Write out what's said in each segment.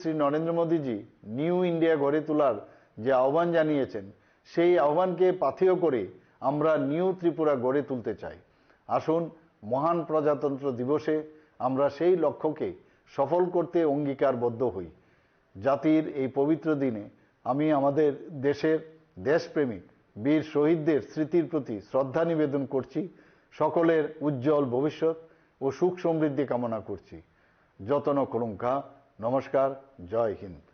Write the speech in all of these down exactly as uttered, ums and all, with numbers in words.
শ্রী নরেন্দ্র মোদীজি new India গড়ে তোলার যে আহ্বান জানিয়েছেন, সেই আহ্বানকে পাথেয় করে আমরা নিউ ত্রিপুরা গড়ে তুলতে চাই। আসুন, মহান প্রজাতন্ত্র দিবসে আমরা সেই লক্ষ্যকে সফল করতে অঙ্গীকারবদ্ধ হই। জাতির এই পবিত্র দিনে আমি আমাদের দেশের দেশপ্রেমিক বীর শহীদদের স্মৃতির প্রতি শ্রদ্ধা নিবেদন করছি। সকলের উজ্জ্বল ভবিষ্যৎ ও সুখ সমৃদ্ধি কামনা করছি। যতন খুলুমখা। নমস্কার। জয় হিন্দ।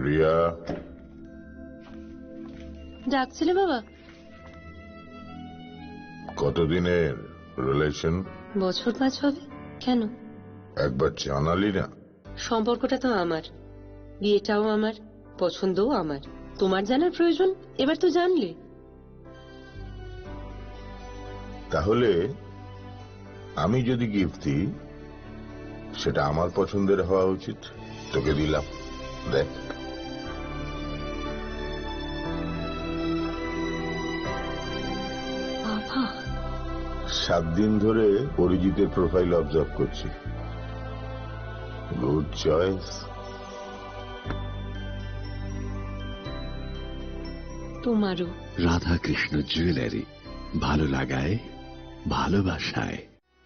রিয়া। ডাকছিলে বাবা? কতদিনের রিলেশন? বছর পাঁচ হবে। কেন? একবার জানালি না। সম্পর্কটা তো আমার, বিয়েটাও আমার, পছন্দও আমার। তোমার জানার প্রয়োজন? এবার তো জানলে। তাহলে আমি যদি গিফট দিই, সেটা আমার পছন্দের হওয়া উচিত। তোকে দিলাম, দেখ। বাবা। সাত দিন ধরে অরিজিতের প্রোফাইল অবজার্ভ করছি। Good choice. তোমারও। রাধাকৃষ্ণ জুয়েলারি, ভালো লাগায়, ভালোবাসায়।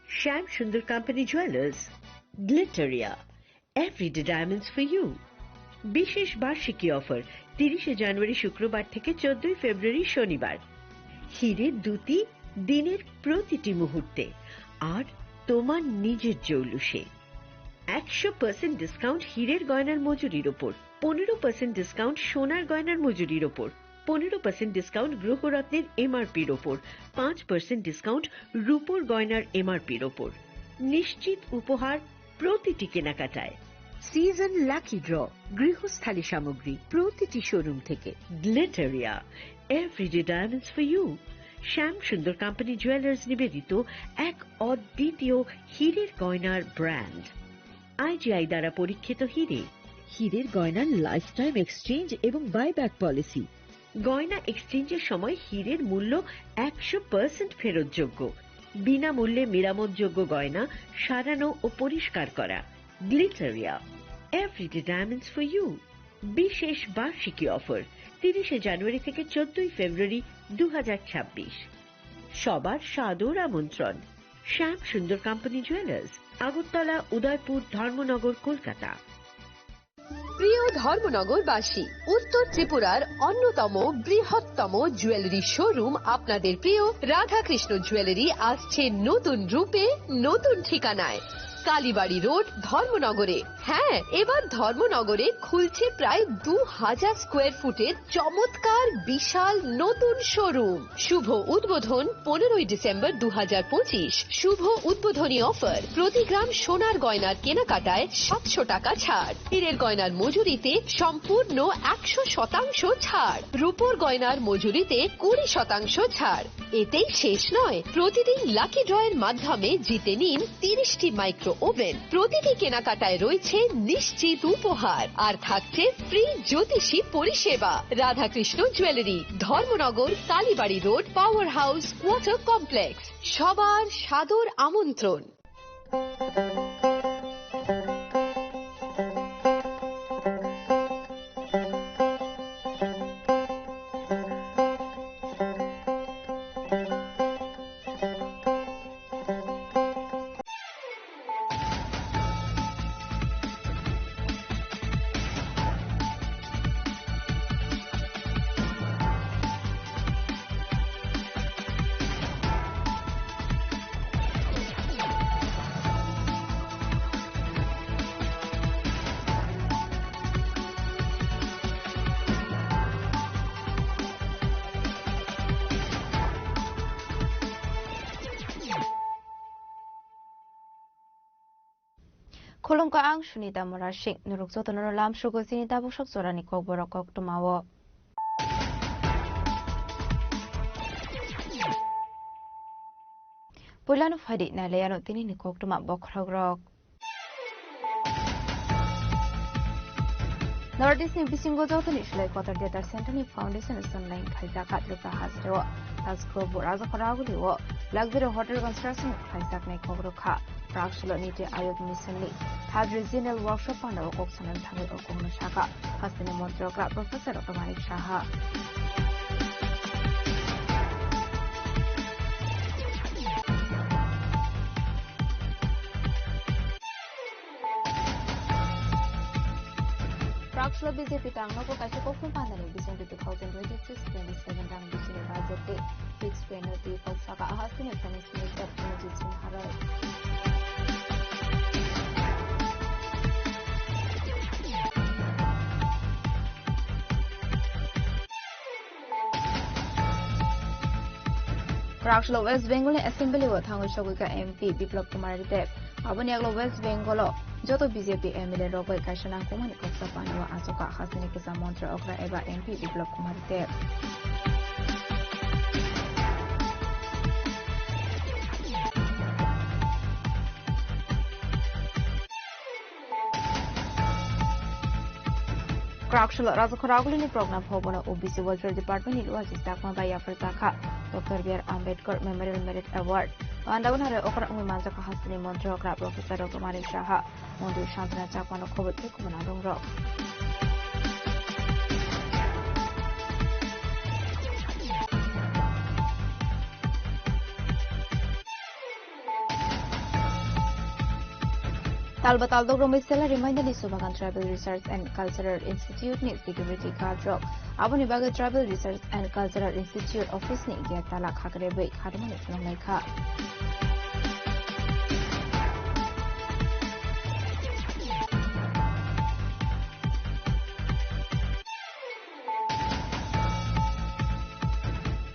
Shyam Sundar company jewellers, Glitteria, everyday diamonds for you. বিশেষ বার্ষিকী অফার, তিরিশে জানুয়ারি শুক্রবার থেকে চোদ্দই ফেব্রুয়ারি শনিবার। হীরে দ্যুতি, দিনের প্রতিটি মুহূর্তে, আর তোমার নিজের জৌলুসে। একশো পার্সেন্ট ডিসকাউন্ট হীরের গয়নার মজুরির ওপর, পনেরো পার্সেন্ট ডিসকাউন্ট সোনার গয়নার মজুরির ওপর, পনেরো পার্সেন্ট ডিসকাউন্ট গ্রহরত্নের এমআরপির ওপর, পাঁচ পার্সেন্ট ডিসকাউন্ট রূপোর গয়নার এমআরপির ওপর। নিশ্চিত উপহার প্রতিটি কেনাকাটায়। সিজন লাকি ড্র, গৃহস্থালী সামগ্রী প্রতিটি শোরুম থেকে। Glitteria, everyday diamonds for you. Shyam Sundar company jewellers নিবেদিত এক অদ্বিতীয় হীরের গয়নার ব্র্যান্ড। আইজিআই দ্বারা পরীক্ষিত হীরে। হীরের গয়নার লাইফ টাইম এক্সচেঞ্জ এবং বাইব্যাক পলিসি। গয়না এক্সচেঞ্জের সময় হীরের মূল্য একশো পার্সেন্ট ফেরতযোগ্য। বিনামূল্যে মেরামতযোগ্য গয়না সারানো ও পরিষ্কার করা। Glitteria, everyday diamonds for you. বিশেষ বার্ষিকী অফার, তিরিশে জানুয়ারি থেকে চোদ্দই ফেব্রুয়ারি দু হাজার ছাব্বিশ। সবার সাদর আমন্ত্রণ। শ্যাম সুন্দর কোম্পানি জুয়েলার্স, আগরতলা, উদয়পুর, ধর্মনগর, কলকাতা। প্রিয় ধর্মনগরবাসী, উত্তর ত্রিপুরার অন্যতম বৃহত্তম জুয়েলারি শোরুম আপনাদের প্রিয় রাধাকৃষ্ণ জুয়েলারি আসছে নতুন রূপে, নতুন ঠিকানায়। কালীবাড়ি রোড, ধর্মনগরে। হ্যাঁ, এবার ধর্মনগরে খুলছে প্রায় দু হাজার স্কোয়ার ফুটের চমৎকার বিশাল নতুন শোরুম। শুভ উদ্বোধন পনেরোই ডিসেম্বর দু হাজার পঁচিশ। শুভ উদ্বোধনী অফার, প্রতি গ্রাম সোনার গয়নার কেনাকাটায় সাতশো টাকা ছাড়, হীরের গয়নার মজুরিতে সম্পূর্ণ একশো শতাংশ ছাড়, রূপোর গয়নার মজুরিতে কুড়ি শতাংশ ছাড়। এতেই শেষ নয়, প্রতিদিন লাকি ড্রয়ের মাধ্যমে জিতে নিন তিরিশটি মাইক্রো ওভেন। প্রতিটি কেনাকাটায় রয়েছে নিশ্চিত উপহার, আর থাকছে ফ্রি জ্যোতিষী পরিষেবা। Radhakrishna jewellery, Dharmanagar, Kalibari road, power house, water complex. সবার সাদর আমন্ত্রণ। Khulumkha, ang Sunita Murasing. Norok jotono lamsugo chini tabuk sak jorani kokborok koktwmao. Puilano phaidi nailaiano tinini koktwma bokhorokrok. North East ni bisingo jotoni silai kotor data center ni foundation stone laying khaijak Tripura hasteo. Tasko bo Rajakhor Agulio luxury hotel construction khaijaknai kokrok kha. Praksalo Niti Ayog Mission ni third regional workshop pandao kok sanani thangwi o kokno sakha hasteni montrogra Professor Doctor Manik Saha. Praksalo B J P tangnogo kaisa kokthum pandani bisingtwi two thousand twenty-six twenty-seven rang bisingni budget tei fixed penalty kok sakha hasteni Finance Minister Indrajit Singh Haroi. Praksalo West Bengal ni Assembly o thangwi sogwi kha M P Biplab Kumar Deb. Aboni yagulo West Bengal o joto B J P M L A rok bai kaisa nangkukmani koksa panao achukha hasteni kwcham montri okra eba M P Biplab Kumar Deb. Kwraksalo Rajakhor Agulini program bhabono O B C Welfare Department ni luaji chakma bai yapharjakha Doctor B R Ambedkar Memorial Merit Award. Andagon hare okra wngwi manjakha hasteni montri okra Professor Doctor Manik Saha, montri Santana Chakmano khobor tei khobor narongrok. Talba taldok romwi sela remainani Subagan Tribal Research and Cultural Institute ni security guard rok. Aboni bagwi Tribal Research and Cultural Institute office ni gate tala khakrebwi kharmani phunuknai kha.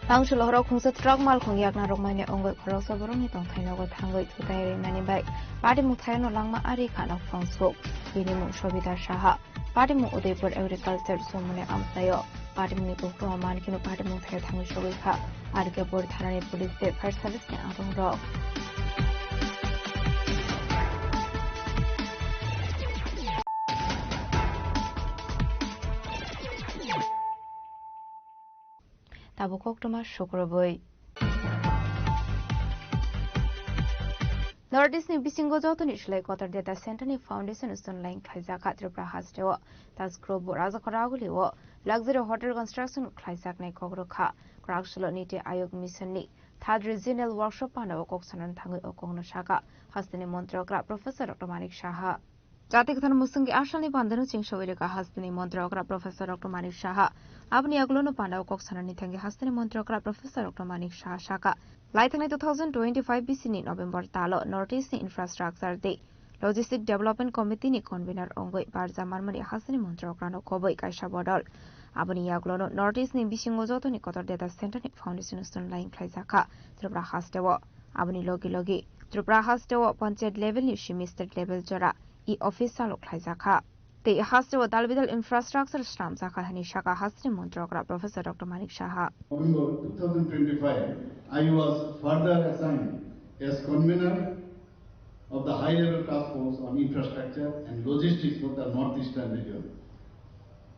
Tangso lohorok khungsa truck malkhung yakna rwkmani wngwi khoroksa borokni tongthai nogo thangwi thutai rinani bai patimung thaino langma ari kha nokphang suk. Bini mung Sobita Saha. Patimung Udaipur Agriculture Sumuni amchaio. Patimungni bukhukno mankhe patimung thaio thangwi sogwi kha. R K Pur thanani police tei fire service ni adongrok. Tabuk koktwma sukrubwi. North East ni bisingo jotoni slai kotor data center ni foundation stone laying khlaijak kha Tripura hasteo. Taj Group bo Rajakhor Aguli o luxury hotel construction khlaijaknai kok rwkha. Kwraksalo Niti Ayog Mission ni third regional workshop pandao kok sanani thangwi o kokno sakha hasteni montri okra Professor Doctor Manik Saha. Jati kwthar mwswngwi asalni bandano chengsawi rwkha hasteni montri okra Professor Doctor Manik Saha. Aboni yagulono pandao kok sanani thangwi hasteni montri okra Professor Doctor Manik Saha sakha, laithangni two thousand twenty-five bisini November talo North East ni Infrastructure tei Logistic Development Committee ni convener wngwi barja manmani hasteni montri okrano koboi kaisa bodol. Aboni yagulono North East ni bisingo jotoni kotor data center ni foundation stone laying khlaijakha Tripura hasteo. Aboni logi logi Tripura hasteo panchayat level ni simi state level jora e-office chalu khlaijakha. Tei hasteo dalbidal infrastructure swnamjakha hwnwi sakha hasteni montri okra Professor Doctor Manik Saha. November two thousand twenty-five, I was further assigned as convener of the high-level task force on infrastructure and logistics for the northeastern region.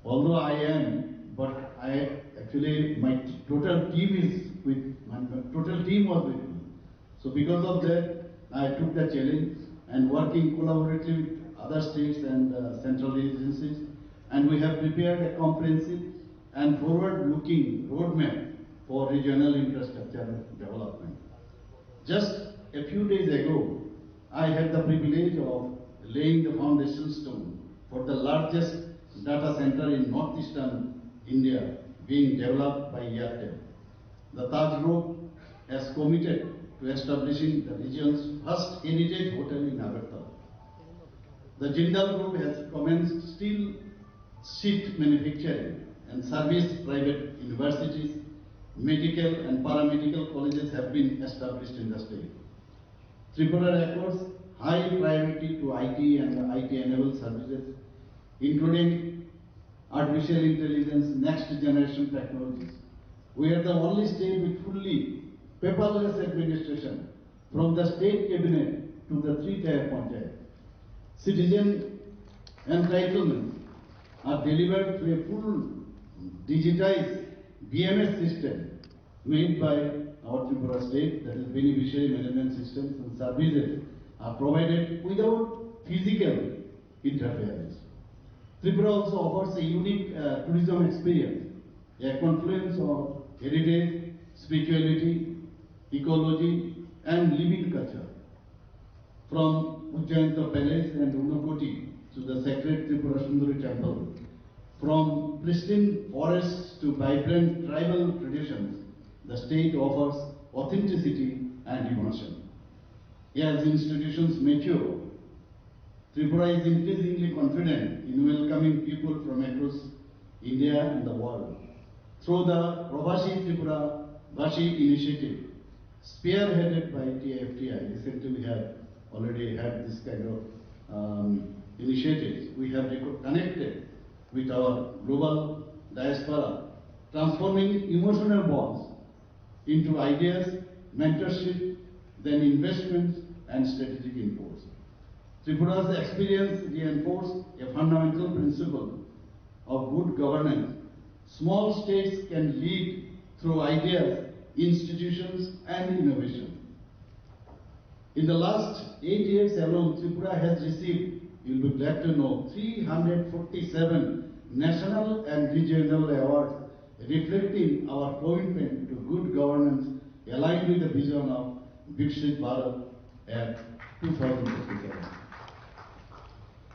Although I am, but I actually, my total team is with, my, my total team was with me. So because of that, I took the challenge and working collaboratively with other states and, uh, central agencies, and we have prepared a comprehensive and forward-looking roadmap for regional infrastructure development. Just a few days ago, I had the privilege of laying the foundation stone for the largest data center in northeastern India being developed by Airtel. The Taj Group has committed to establishing the region's first heritage hotel in Agartala. The Jindal Group has commenced steel sheet manufacturing and service private universities, medical and paramedical colleges have been established in the state. Tripura accords high priority to I T and I T-enabled services, including artificial intelligence, next generation technologies. We are the only state with fully paperless administration, from the state cabinet to the three-tier panchayat. Citizen entitlements are delivered through a full digitized B M S system made by our Tripura state, that is Beneficiary Management Systems and Services, are provided without physical interference. Tripura also offers a unique uh, tourism experience, a confluence of heritage, spirituality, ecology, and living culture. From Ujjayanta Palace and Unakoti to the sacred Tripura Sundari Temple, from pristine forests to vibrant tribal traditions, the state offers authenticity and immersion. As institutions mature, Tripura is increasingly confident in welcoming people from across India and the world. Through the Pravasi Tripura Basi initiative, spearheaded by T I F T I, recently we have already had this kind of um, initiatives. We have reco- connected with our global diaspora, transforming emotional bonds into ideas, mentorship, then investments and strategic inputs. Tripura's experience reinforced a fundamental principle of good governance. Small states can lead through ideas, institutions, and innovation. In the last eight years alone, Tripura has received, you'll be glad to know, three hundred forty-seven national and regional awards, reflecting our commitment to good governance aligned with the vision of Viksit Bharat at two thousand fifty-seven.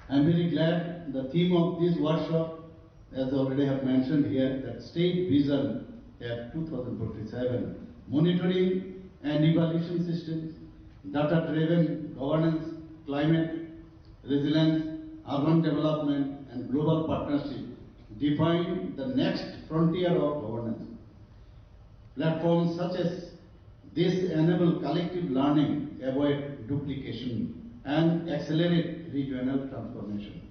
I'm very glad the theme of this workshop, as I already have mentioned here, that state vision at two thousand forty-seven, monitoring and evaluation systems, data-driven governance, climate resilience, urban development, and global partnership define the next frontier of governance. Platforms such as this enable collective learning, avoid duplication, and accelerate regional transformation.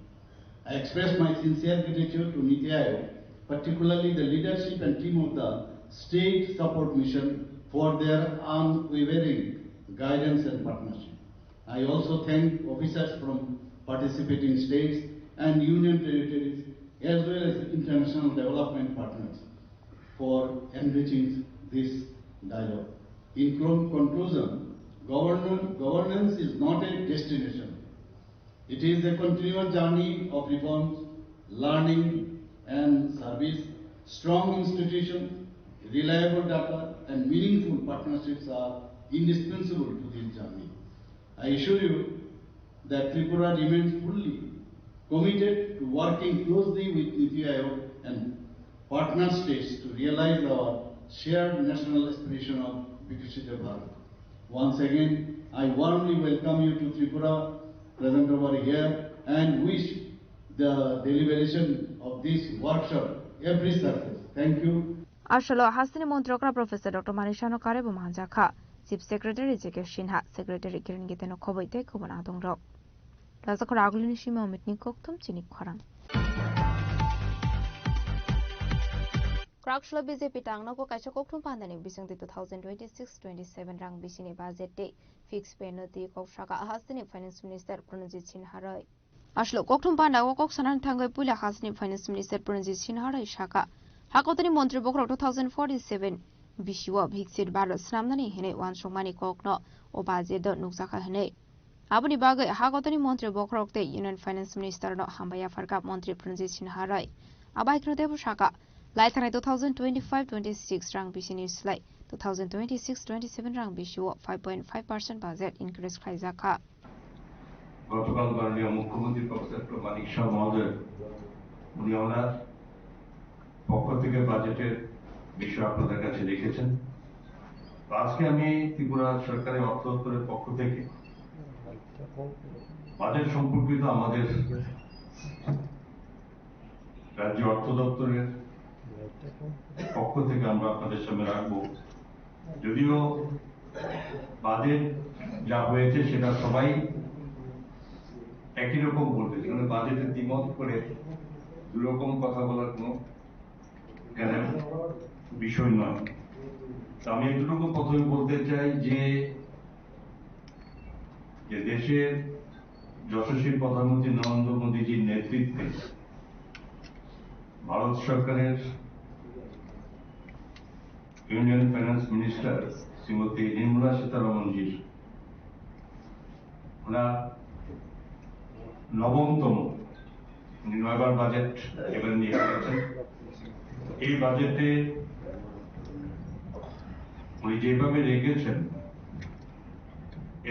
I express my sincere gratitude to NITI Aayog, particularly the leadership and team of the State Support Mission, for their unwavering guidance and partnership. I also thank officers from participating states and union territories as well as international development partners for enriching this dialogue. In con- conclusion, govern- governance is not a destination. It is a continuous journey of reforms, learning, and service. Strong institutions, reliable data, and meaningful partnerships are indispensable to this journey. I assure you that Tripura remains fully committed to working closely with NITI Aayog and partner states to realize our shared national aspiration of Viksit Bharat. Once again, I warmly welcome you to Tripura, present over here, and wish the deliberation of this workshop every success. Thank you. Asolo hasteni montri okra Professor Doctor Manik Saha no karwi bo manjakha. Chief Secretary J K Sinha, Secretary Kiran Gite no khoboi tei khobon adong rok. Rajakhor agulini simi omitni kokthum chini khorang. Krakslo B J P tangnogo kaisa kokthum pandani bisingtwi two thousand twenty-six twenty-seven rang bisini budget tei fixed pay no twi kok saka hasteni Finance Minister Pranajit Sinha roi. Aslo kokthum pandao kok sanani thangwi puila hasteni Finance Minister Pranajit Sinha roi saka, hakotoni montri bokhorok two thousand forty-seven bisio Viksit Bharat swnamnani hinwi uansukmani kokno o budget o nukjakha hinwi. Aboni bagwi hakotoni montri bokhorok tei Union Finance Minister no hambai yapharkha montri Pranajit Sinha roi. Abai kheno teibo saka, lai thangnai two thousand twenty-five twenty-six rang bisini slai two thousand twenty-six twenty-seven rang bisio five point five percent budget increase khlaijakha. গতকাল মাননীয় মুখ্যমন্ত্রী professor doctor Manik সাহা মহোদয়, উনি ওনার পক্ষ থেকে বাজেটের বিষয় আপনাদের কাছে রেখেছেন। তো আজকে আমি ত্রিপুরা সরকারের অর্থ দপ্তরের পক্ষ থেকে বাজেট সম্পর্কিত আমাদের রাজ্য অর্থ দপ্তরের পক্ষ থেকে আমরা আপনাদের সামনে রাখবো। যদিও বাজেট যা হয়েছে সেটা সবাই একই রকম বলবে, কারণ বাজেটে দ্বিমত করে দুরকম কথা বলার কোনো এখানে বিষয় নয়। তো আমি এতটুকু প্রথমে বলতে চাই যে, যে দেশের যশস্বী প্রধানমন্ত্রী নরেন্দ্র মোদীজির নেতৃত্বে ভারত সরকারের ইউনিয়ন ফাইন্যান্স মিনিস্টার শ্রীমতী নির্মলা সীতারমণজির ওনার নবমতম, উনি নয়বার বাজেট এবার নিয়ে এসেছেন। এই বাজেটে উনি যেভাবে রেখেছেন,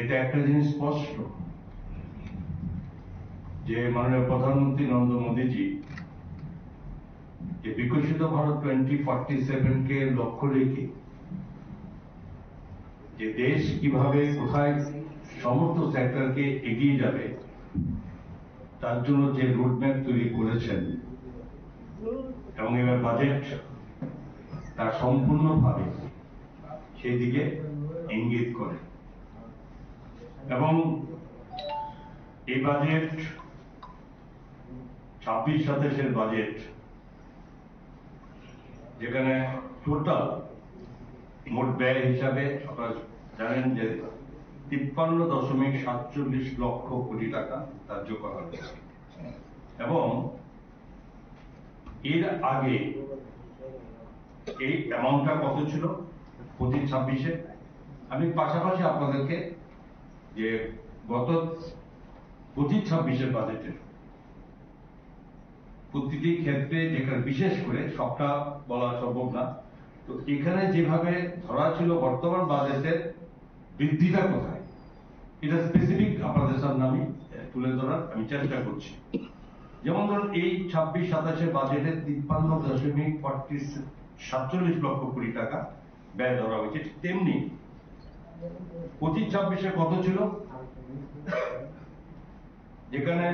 এতে একটা জিনিস স্পষ্ট যে মাননীয় প্রধানমন্ত্রী নরেন্দ্র মোদীজি যে বিকশিত ভারত টোয়েন্টি ফর্টি সেভেন কে লক্ষ্য রেখে যে দেশ কিভাবে কোথায় সমস্ত সেক্টরকে এগিয়ে যাবে, তার জন্য যে রোডম্যাপ তৈরি করেছেন এবং এবার বাজেট তার সম্পূর্ণভাবে সেই দিকে ইঙ্গিত করে। এবং এই বাজেট, ছাব্বিশ সাতাশের বাজেট, যেখানে টোটাল মোট ব্যয় হিসাবে আপনারা জানেন যে তিপ্পান্ন দশমিক সাতচল্লিশ লক্ষ কোটি টাকা ধার্য করা হয়েছে। এবং এর আগে এই অ্যামাউন্টটা কত ছিল পঁচিশ ছাব্বিশে? আমি পাশাপাশি আপনাদেরকে যে গত পঁচিশ ছাব্বিশের বাজেটের প্রতিটি ক্ষেত্রে, যেখানে বিশেষ করে সবটা বলা সম্ভব না, তো এখানে যেভাবে ধরা ছিল বর্তমান বাজেটের বৃদ্ধিটা কোথায়, এটা স্পেসিফিক আপনাদের সামনে আমি আহ, তুলে ধরার আমি চেষ্টা করছি। যেমন ধরুন, এই ছাব্বিশ সাতাশের বাজেটে তিপ্পান্ন দশমিক সাতচল্লিশ লক্ষ কোটি টাকা ব্যয় ধরা হয়েছে, ঠিক তেমনি পঁচিশ ছাব্বিশে কত ছিল, যেখানে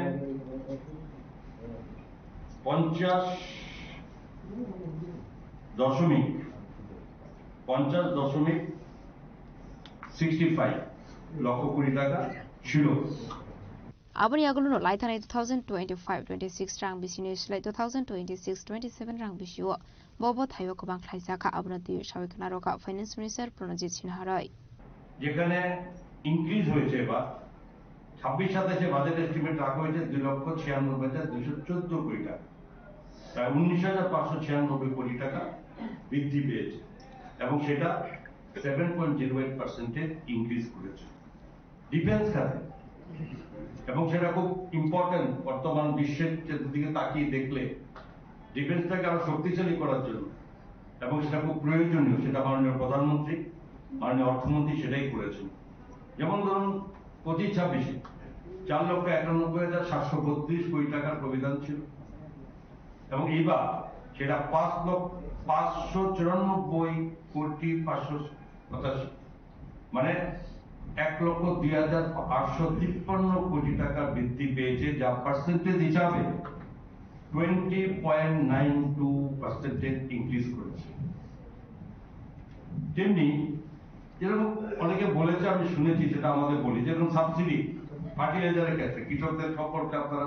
পঞ্চাশ দশমিক পঞ্চাশ দশমিক সিক্সটি ফাইভ লক্ষ কোটি টাকা ছিল। Aboni yagulono laithani two thousand twenty-five twenty-six rang bisini slai two thousand twenty-six twenty-seven rang bisio bobo thaio kwbang khlaijak kha. Abono twi sawi khwnarokha Finance Minister Pranajit Sinha roi. যেখানে ইনক্রিজ হয়েছে এবার, ছাব্বিশ সাতাশে budget estimate রাখা হয়েছে দুই লক্ষ ছিয়ানব্বই হাজার দুইশো চোদ্দ কোটি টাকা, প্রায় উনিশ হাজার পাঁচশো ছিয়ানব্বই কোটি টাকা বৃদ্ধি পেয়েছে, এবং সেটা সেভেন পয়েন্ট জিরো এইট পার্সেন্টের ইনক্রিজ করেছে। ডিফেন্স খাতে, এবং সেটা খুব ইম্পর্টেন্ট বর্তমান বিশ্বের দিকে তাকিয়ে দেখলে, ডিফেন্সটাকে আরো শক্তিশালী করার জন্য, এবং সেটা খুব প্রয়োজনীয়, সেটা মাননীয় প্রধানমন্ত্রী, মাননীয় অর্থমন্ত্রী সেটাই করেছেন। যেমন ধরুন, পঁচিশ ছাব্বিশে চার লক্ষ একানব্বই হাজার সাতশো বত্রিশ কোটি টাকার প্রবিধান ছিল, এবং এইবার সেটা পাঁচ লক্ষ পাঁচশো চুরানব্বই কোটি পাঁচশো পঁচাশি, মানে এক লক্ষ দুই হাজার আটশো তিপ্পান্ন কোটি টাকা বৃদ্ধি পেয়েছে, যা পার্সেন্টেজ হিসাবে twenty point nine two percentage increase করেছে। তেমনি যেরকম অনেকে বলেছে, আমি শুনেছি, সেটা আমাদের বলি, যেরকম সাবসিডি ফার্টিলাইজারের ক্ষেত্রে কৃষকদের সম্পর্কে আপনারা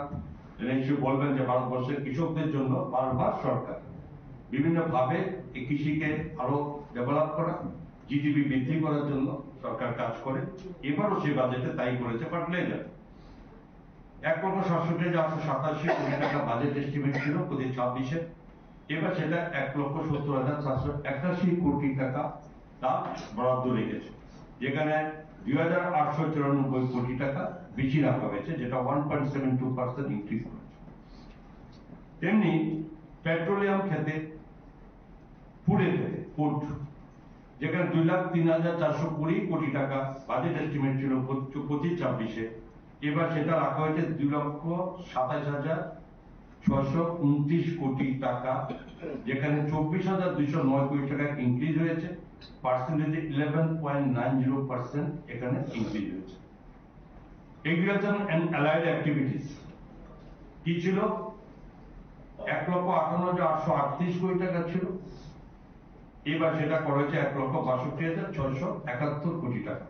নিশ্চয়ই বলবেন যে ভারতবর্ষের কৃষকদের জন্য বারবার সরকার বিভিন্নভাবে এই কৃষিকে আরো ডেভেলপ করা, জিডিপি বৃদ্ধি করার জন্য সরকার কাজ করে। এবারও সেই বাজেটে তাই করেছে ফার্টিলাইজার। এক লক্ষ সাতষট্টি হাজার আটশো সাতাশি কোটি টাকা বাজেট এস্টিমেট ছিল পঁচিশ ছাব্বিশে, এবার সেটা এক লক্ষ সত্তর হাজার সাতশো একাশি কোটি টাকা তা বরাদ্দ রেখেছে, যেখানে দুই হাজার আটশো চুরানব্বই কোটি টাকা বেশি রাখা হয়েছে, যেটা one point seven two percent increase করেছে। তেমনি পেট্রোলিয়াম খাতে, ফুডের খাতে, ফুড, যেখানে দুই লাখ তিন হাজার চারশো কুড়ি কোটি টাকা বাজেট এস্টিমেট ছিল পঁচিশ ছাব্বিশে, এবার সেটা রাখা হয়েছে দুই লক্ষ সাতাশ হাজার ছশো উনত্রিশ কোটি টাকা, যেখানে চব্বিশ হাজার দুইশো নয় কোটি টাকা ইনক্রিজ হয়েছে, পার্সেন্টেজে eleven point nine zero percent এখানে ইনক্রিজ হয়েছে। এগ্রিকালচার অ্যান্ড অ্যালাইড অ্যাক্টিভিটিস কি ছিল? এক লক্ষ আটান্ন হাজার আটশো আটত্রিশ কোটি টাকা ছিল, এবার সেটা করা হয়েছে এক লক্ষ বাষট্টি হাজার ছয়শো একাত্তর কোটি টাকা,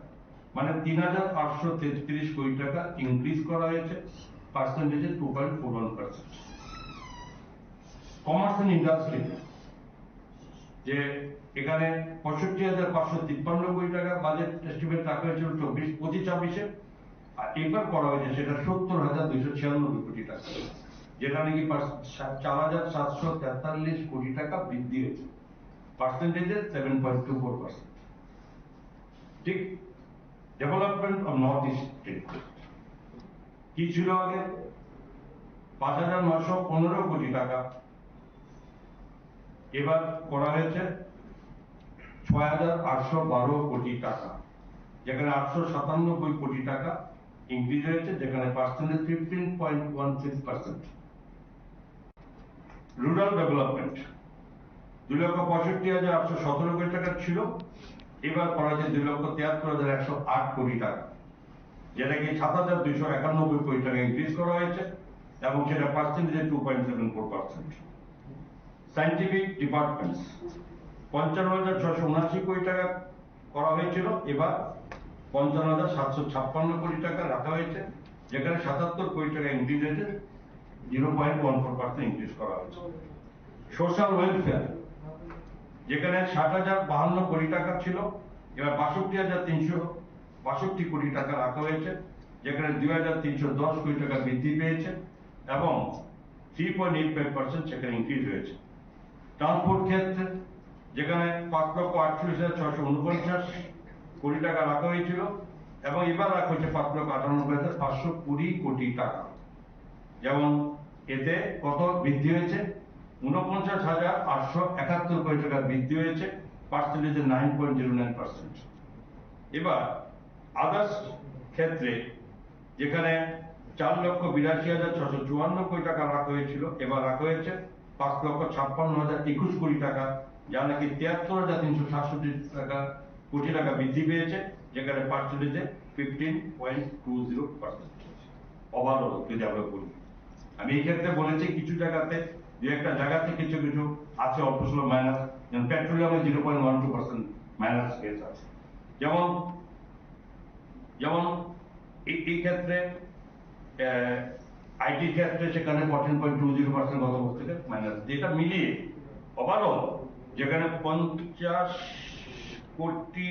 মানে তিন হাজার আটশো তেত্রিশ কোটি টাকা ইনক্রিজ করা হয়েছে, পার্সেন্টেজে two point four one percent. Commerce and industry, যে এখানে পঁয়ষট্টি হাজার পাঁচশো তিপ্পান্ন কোটি টাকা বাজেট এস্টিমেট রাখা হয়েছিল চব্বিশ পঁচিশ ছাব্বিশে, আর এবার করা হয়েছে সেটা সত্তর হাজার দুইশো ছিয়ানব্বই কোটি টাকা, যেটা নাকি চার হাজার সাতশো তেতাল্লিশ কোটি টাকা বৃদ্ধি হয়েছে, পার্সেন্টেজে seven point two four percent. ঠিক, ডেভেলপমেন্ট অফ নর্থ ইস্ট। কি ছিল আগে? পাঁচ হাজার নয়শো পনেরো কোটি টাকা, এবার করা হয়েছে ছয় হাজার আটশো বারো কোটি টাকা, যেখানে আটশো সাতানব্বই কোটি টাকা ইনক্রিজ হয়েছে, যেখানে percentage fifteen point one six percent. Rural development দুই লক্ষ পঁয়ষট্টি হাজার আটশো সতেরো কোটি টাকা ছিল, এবার করা হয়েছে দুই লক্ষ তিয়াত্তর হাজার একশো আট কোটি টাকা, যেটা কি সাত হাজার দুইশো একানব্বই কোটি টাকা ইনক্রিজ করা হয়েছে এবং সেটা পার্সেন্টেজে two point seven four percent. Scientific departments পঞ্চান্ন হাজার ছয়শো উনআশি কোটি টাকা করা হয়েছিল, এবার পঞ্চান্ন হাজার সাতশো ছাপ্পান্ন কোটি টাকা রাখা হয়েছে, যেখানে সাতাত্তর কোটি টাকা ইনক্রিজ হয়েছে, zero point one four percent increase করা হয়েছে। সোশ্যাল ওয়েলফেয়ার, যেখানে ষাট হাজার বাহান্ন কোটি টাকা ছিল, এবার বাষট্টি হাজার তিনশো বাষট্টি কোটি টাকা রাখা হয়েছে, যেখানে দুই হাজার তিনশো দশ কোটি টাকা বৃদ্ধি পেয়েছে এবং three point eight five percent সেখানে ইনক্রিজ হয়েছে। ট্রান্সপোর্ট ক্ষেত্রে, যেখানে পাঁচ লক্ষ আটচল্লিশ হাজার ছয়শো উনপঞ্চাশ কোটি টাকা রাখা হয়েছিল এবং এবার রাখা হয়েছে পাঁচ লক্ষ আটানব্বই হাজার পাঁচশো কুড়ি কোটি টাকা। যেমন এতে কত বৃদ্ধি হয়েছে? ঊনপঞ্চাশ হাজার আটশো একাত্তর কোটি টাকা বৃদ্ধি হয়েছে, পার্সেন্টেজে nine point zero nine percent. এবার আদার্স ক্ষেত্রে, যেখানে চার লক্ষ বিরাশি হাজার ছশো চুয়ান্ন কোটি টাকা রাখা হয়েছিল, এবার রাখা হয়েছে পাঁচ লক্ষ ছাপ্পান্ন হাজার একুশ কোটি টাকা, যা নাকি তিয়াত্তর হাজার তিনশো সাতষট্টি টাকা কোটি টাকা বৃদ্ধি পেয়েছে, যেখানে পার্সেন্টেজে fifteen point two zero percent. Overall যদি আমরা বলি, আমি এই ক্ষেত্রে বলেছি কিছু জায়গাতে, দু একটা জায়গাতে কিছু কিছু আছে অল্প স্বল্প মাইনাস, যেমন পেট্রোলিয়ামে zero point one two percent minus গেছে আছে। যেমন যেমন এই এই ক্ষেত্রে আইটি ক্ষেত্রে সেখানে fourteen point two zero percent গত বছর থেকে মাইনাস, যেটা মিলিয়ে ওভারঅল যেখানে পঞ্চাশ কোটি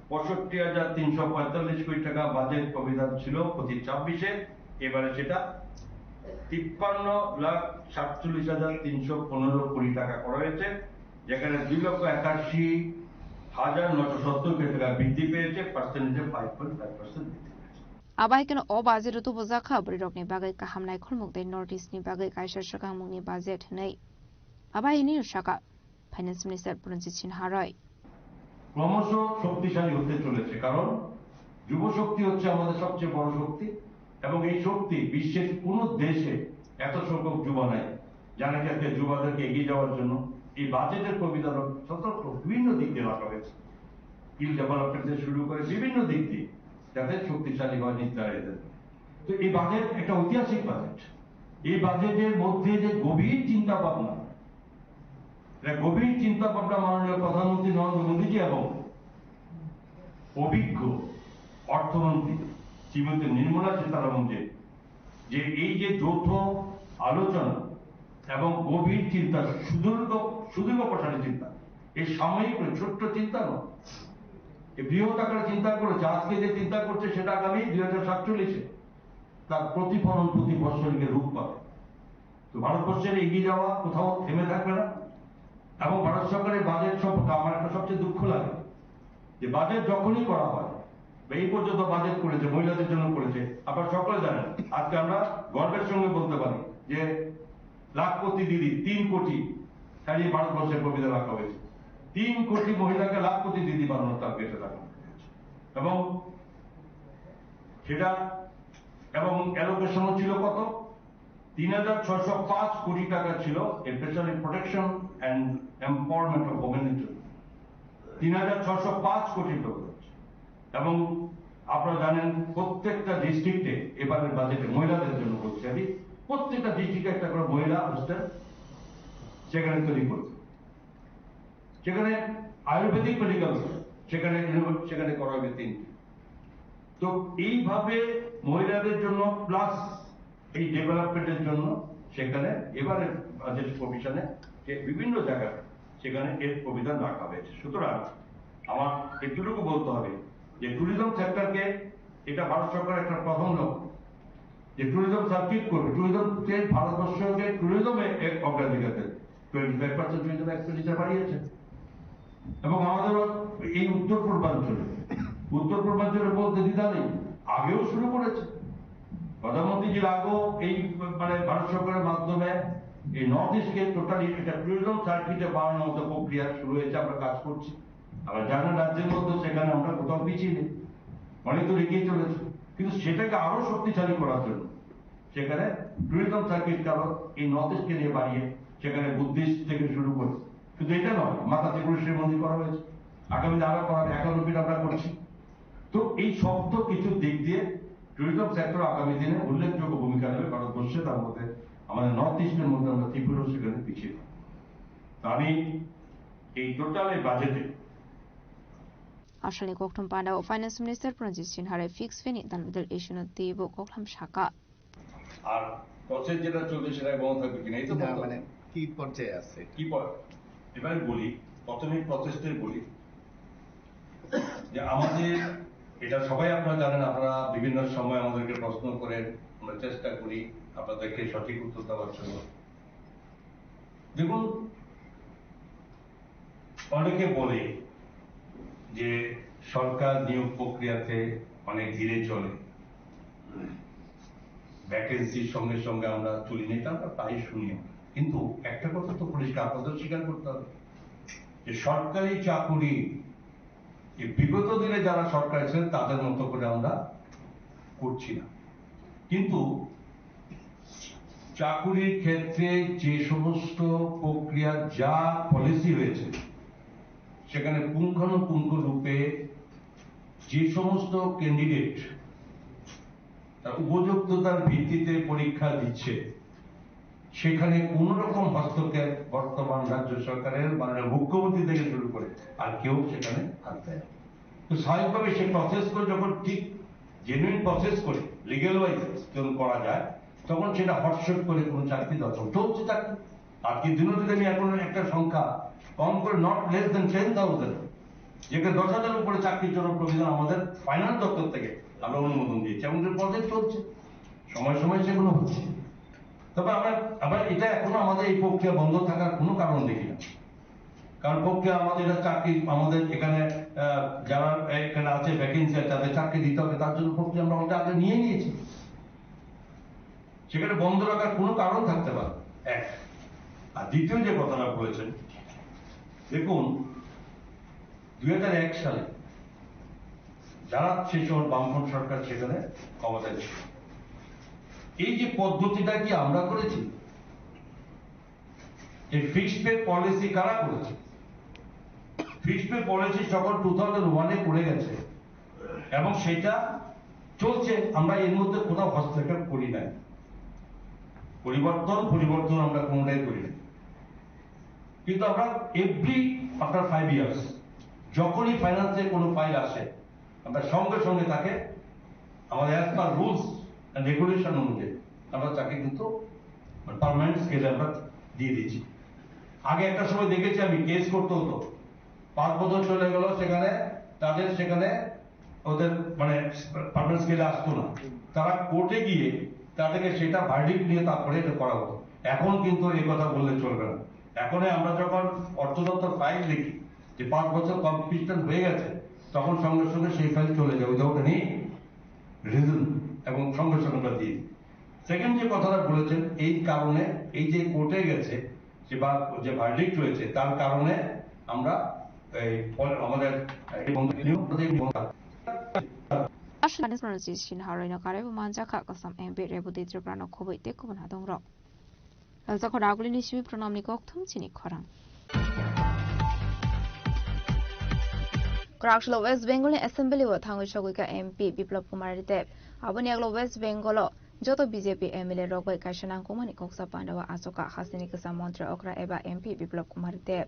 পঁয়ষট্টি হাজার তিনশো পঁয়তাল্লিশ কোটি টাকা বাজেট প্রভিশন ছিল পঁচিশ ছাব্বিশে, এবারে সেটা তিপ্পান্ন লাখ সাতচল্লিশ হাজার তিনশো পনেরো কোটি টাকা করা হয়েছে, যেখানে দুই লক্ষ একাশি হাজার নয়শো সত্তর কোটি টাকা বৃদ্ধি পেয়েছে, পার্সেন্টেজে ফাইভ পয়েন্ট ফাইভ পার্সেন্ট বৃদ্ধি পেয়েছে। Abai keno o budget o tubujak kha bwrwirokni bagwi kaham naikhormung tei North East ni bagwi kaisa swkangmungni budget hwnwi. Abai hwnwi saka Finance Minister Pranjit Sinha Roy. ক্রমশ শক্তিশালী হতে চলেছে, কারণ যুব শক্তি হচ্ছে আমাদের সবচেয়ে বড় শক্তি এবং এই শক্তি বিশ্বের কোনো দেশে এত সংখ্যক যুবা নাই, যারা কি আজকে যুবাদেরকে এগিয়ে যাওয়ার জন্য এই বাজেটের প্রবিধান সতর্ক বিভিন্ন দিক দিয়ে রাখা হয়েছে, স্কিল ডেভেলপমেন্ট থেকে শুরু করে বিভিন্ন দিক দিয়ে, যাতে শক্তিশালী হয় নির্ধারিত। তো এই বাজেট একটা ঐতিহাসিক বাজেট। এই বাজেটের মধ্যে যে গভীর চিন্তা ভাবনা, এটা গভীর চিন্তা ভাবনা মাননীয় প্রধানমন্ত্রী নরেন্দ্র মোদীজি এবং অভিজ্ঞ অর্থমন্ত্রী শ্রীমতী নির্মলা সীতারামন যে, যে এই যে যৌথ আলোচনা এবং গভীর চিন্তা, সুদীর্ঘ সুদীর্ঘ প্রসারী চিন্তা, এই সাময়িক নয়, ছোট্ট চিন্তা নয়, এই বৃহৎ আকারে চিন্তা করেছে। আজকে যে চিন্তা করছে সেটা আগামী দুই হাজার সাতচল্লিশে তার প্রতিফলন প্রতি বৎসরকে রূপ পাবে। তো ভারতবর্ষের এগিয়ে যাওয়া কোথাও থেমে থাকবে না। এবং ভারত সরকারের বাজেট সম্পর্কে আমার একটা সবচেয়ে দুঃখ লাগে যে বাজেট যখনই করা হয় বা এই পর্যন্ত বাজেট করেছে, মহিলাদের জন্য করেছে, আপনারা সকলে জানেন, আজকে আমরা গর্বের সঙ্গে বলতে পারি যে লাখপতি দিদি তিন কোটি সারিয়ে ভারতবর্ষের প্রবিধান রাখা হয়েছে। তিন কোটি মহিলাকে লাখপতি দিদি বানানোর টার্গেটে রাখা হয়েছে। এবং সেটা এবং অ্যালোকেশনও ছিল কত? তিন হাজার ছয়শো পাঁচ কোটি টাকা ছিল specially protection and empowerment of ওমেনের জন্য, তিন হাজার ছয়শো পাঁচ কোটি টাকা। এবং আপনারা জানেন, প্রত্যেকটা ডিস্ট্রিক্টে এবারের বাজেটে মহিলাদের জন্য বলছি আমি, প্রত্যেকটা ডিস্ট্রিক্টে একটা করে মহিলা হোস্টেল সেখানে তৈরি করতে, সেখানে আয়ুর্বেদিক মেডিকেল সেখানে সেখানে করা হবে তিনটি। তো এইভাবে মহিলাদের জন্য প্লাস এই ডেভেলপমেন্টের জন্য সেখানে এবারে বাজেট প্রভিশনে যে বিভিন্ন জায়গায় সেখানে এর প্রবিধান রাখা হয়েছে। সুতরাং আমার এটুকু বলতে হবে যে ট্যুরিজম সেক্টরকে, এটা ভারত সরকার একটা প্রথম লক্ষ্য যে ট্যুরিজম সার্কিট করবে, ট্যুরিজম স্টেট ভারতবর্ষকে ট্যুরিজমে এক অগ্রাধিকার দেবে, twenty five percent tourism expenditure বাড়িয়েছে। এবং আমাদেরও এই উত্তর পূর্বাঞ্চলে, উত্তর পূর্বাঞ্চলে বলতে দ্বিধা নেই, আগেও শুরু করেছে। প্রধানমন্ত্রীজির আগেও এই, মানে, ভারত সরকারের মাধ্যমে এই নর্থ ইস্টকে টোটালি একটা ট্যুরিজম সার্কিটে বানানোর মতো প্রক্রিয়া শুরু হয়েছে, আমরা কাজ করছি। আবার জানেন, রাজ্যের মধ্যে সেখানে আমরা কোথাও পিছিয়ে নেই, অনেক দূর এগিয়ে চলেছে, কিন্তু সেটাকে আরো শক্তিশালী করার জন্য সেখানে ট্যুরিজম সার্কিট কারো এই নর্থ ইস্টকে নিয়ে বাড়িয়ে সেখানে বুদ্ধিস্ট থেকে শুরু করে শুধু এটা নয়, মাতাচি পুরী শ্রীমন্দির করা হয়েছে, আগামী দিনে আরো করা হবে, একানব্বই আমরা করছি। তো এই সমস্ত কিছু দিক দিয়ে ট্যুরিজম সেক্টর আগামী দিনে উল্লেখযোগ্য ভূমিকা নেবে ভারতবর্ষে, তার মধ্যে আমাদের নর্থ ইস্টের মধ্যে আমরা ত্রিপুরা সেখানে পিছিয়ে থাকবো। তো আমি এই টোটাল এই বাজেটে Australian kokthum panda o Finance Minister Pranjit Sinha rai fix fee ni dal bidal issue no teibo koktham saka. আর প্রসেস যেটা চলছে সেটা বন্ধ থাকবে কিনা, এই তো না, বলতে মানে, কি পর্যায়ে আছে? কি পর-, এবার বলি, প্রথমে প্রসেসটাই বলি যে আমাদের এটা সবাই আপনারা জানেন, আপনারা বিভিন্ন সময় আমাদেরকে প্রশ্ন করেন, আমরা চেষ্টা করি আপনাদেরকে সঠিক উত্তর দেওয়ার জন্য। দেখুন, অনেকে বলে যে সরকার নিয়োগ প্রক্রিয়াতে অনেক ধীরে চলে, ভ্যাকেন্সির সঙ্গে সঙ্গে আমরা চলি না, এটা আমরা প্রায় শুনি আমরা। কিন্তু একটা কথা তো পরিষ্কার আপনাদের স্বীকার করতে হবে যে সরকারি চাকুরি, এই বিগত দিনে যারা সরকার ছিলেন তাদের মতো করে আমরা করছি না। কিন্তু চাকুরির ক্ষেত্রে যে সমস্ত প্রক্রিয়া, যা পলিসি হয়েছে, সেখানে পুঙ্খানুপুঙ্খ রূপে যে সমস্ত ক্যান্ডিডেট তার উপযুক্ততার ভিত্তিতে পরীক্ষা দিচ্ছে, সেখানে কোনো রকম হস্তক্ষেপ বর্তমান রাজ্য সরকারের মাননীয় মুখ্যমন্ত্রী থেকে শুরু করে আর কেউ সেখানে হাত দেয় না। তো স্বাভাবিকভাবে সে প্রসেস করে, যখন ঠিক জেনুইন প্রসেস করে, লিগ্যাল ওয়াইজ যখন করা যায়, তখন সেটা হটশট করে কোনো চাকরি দখল চলছে চাকরি। আজকের দিনও যদি আমি এখন একটা সংখ্যা কম করে, not less than ten thousand, যেখানে দশ হাজার উপরে চাকরি চলন প্রবিধান আমাদের ফাইন্যান্স দপ্তর থেকে আমরা অনুমোদন দিয়েছি এবং যে প্রজেক্ট চলছে, সময় সময় সেগুলো হচ্ছে। তবে আমরা, আবার এটা এখনো আমাদের এই প্রক্রিয়া বন্ধ থাকার কোনো কারণ দেখি না, কারণ প্রক্রিয়া আমাদের এটা চাকরি, আমাদের এখানে, আহ, যারা এখানে আছে, ভ্যাকেন্সি আছে, তাদের চাকরি দিতে হবে, তার জন্য প্রক্রিয়া আমরা ওটা আগে নিয়ে নিয়েছি। সেখানে বন্ধ রাখার কোনো কারণ থাকতে পারে, এক। আর দ্বিতীয় যে কথাটা বলেছেন, দেখুন, দুই হাজার এক সালে যারা সেই সময় বামফ্রন্ট সরকার সেখানে ক্ষমতায় ছিল, এই যে পদ্ধতিটা কি আমরা করেছি? এই ফিক্সড পে পলিসি কারা করেছে? ফিক্সড পে পলিসি যখন টু থাউজেন্ড ওয়ানে করে গেছে এবং সেটা চলছে, আমরা এর মধ্যে কোথাও হস্তক্ষেপ করি নাই। পরিবর্তন, পরিবর্তন আমরা কোনোটাই করি নাই। কিন্তু আমরা এভরি আফটার ফাইভ ইয়ার্স যখনই ফাইন্যান্সে কোনো ফাইল আসে, আমরা সঙ্গে সঙ্গে তাকে আমাদের as per rules and regulation অনুযায়ী আমরা তাকে কিন্তু পার্মানেন্ট স্কেলে আমরা দিয়ে দিচ্ছি। আগে একটা সময় দেখেছি আমি, কেস করতে হতো, পাঁচ বছর চলে গেল, সেখানে তাদের সেখানে ওদের মানে পার্মানেন্ট স্কেলে আসতো না। তারা কোর্টে গিয়ে তাদেরকে সেটা ভার্ডিক্ট নিয়ে তারপরে এটা করা হতো। এখন কিন্তু এই কথা বললে চলবে না। এখন আমরা যখন অর্থ দপ্তর ফাইল লিখি যে পাঁচ বছর কমপ্লিশন হয়ে গেছে, তখন সঙ্গে সঙ্গে সেই ফাইল চলে যায়, উইদাউট এনি রিজন, এবং সঙ্গে সঙ্গে আমরা দিই। সেকেন্ড যে কথাটা বলেছেন, এই কারণে এই যে কোর্টে গেছে, যে বা যে ভার্ডিক্ট হয়েছে, তার কারণে আমরা এই ফল-, আমাদের এই বন্ধ, এই বন্ধ Aswlani Pranjit Sinha roino karwi bo manjakha Assam M P Reboti Tripura no khobwi tei kubun hadongrok. Jalsa khorang agulini simi pranamni kokthum chini khorang. Kwraksalo West Bengal ni Assembly o thangwi sogwi kha M P Biplab Kumar Deb. Aboni yagulo West Bengal o joto B J P M L A rok bai kaisa nangkukmani koksa pandao achukha. Hasteni kwcham montri okra eba M P Biplab Kumar Deb.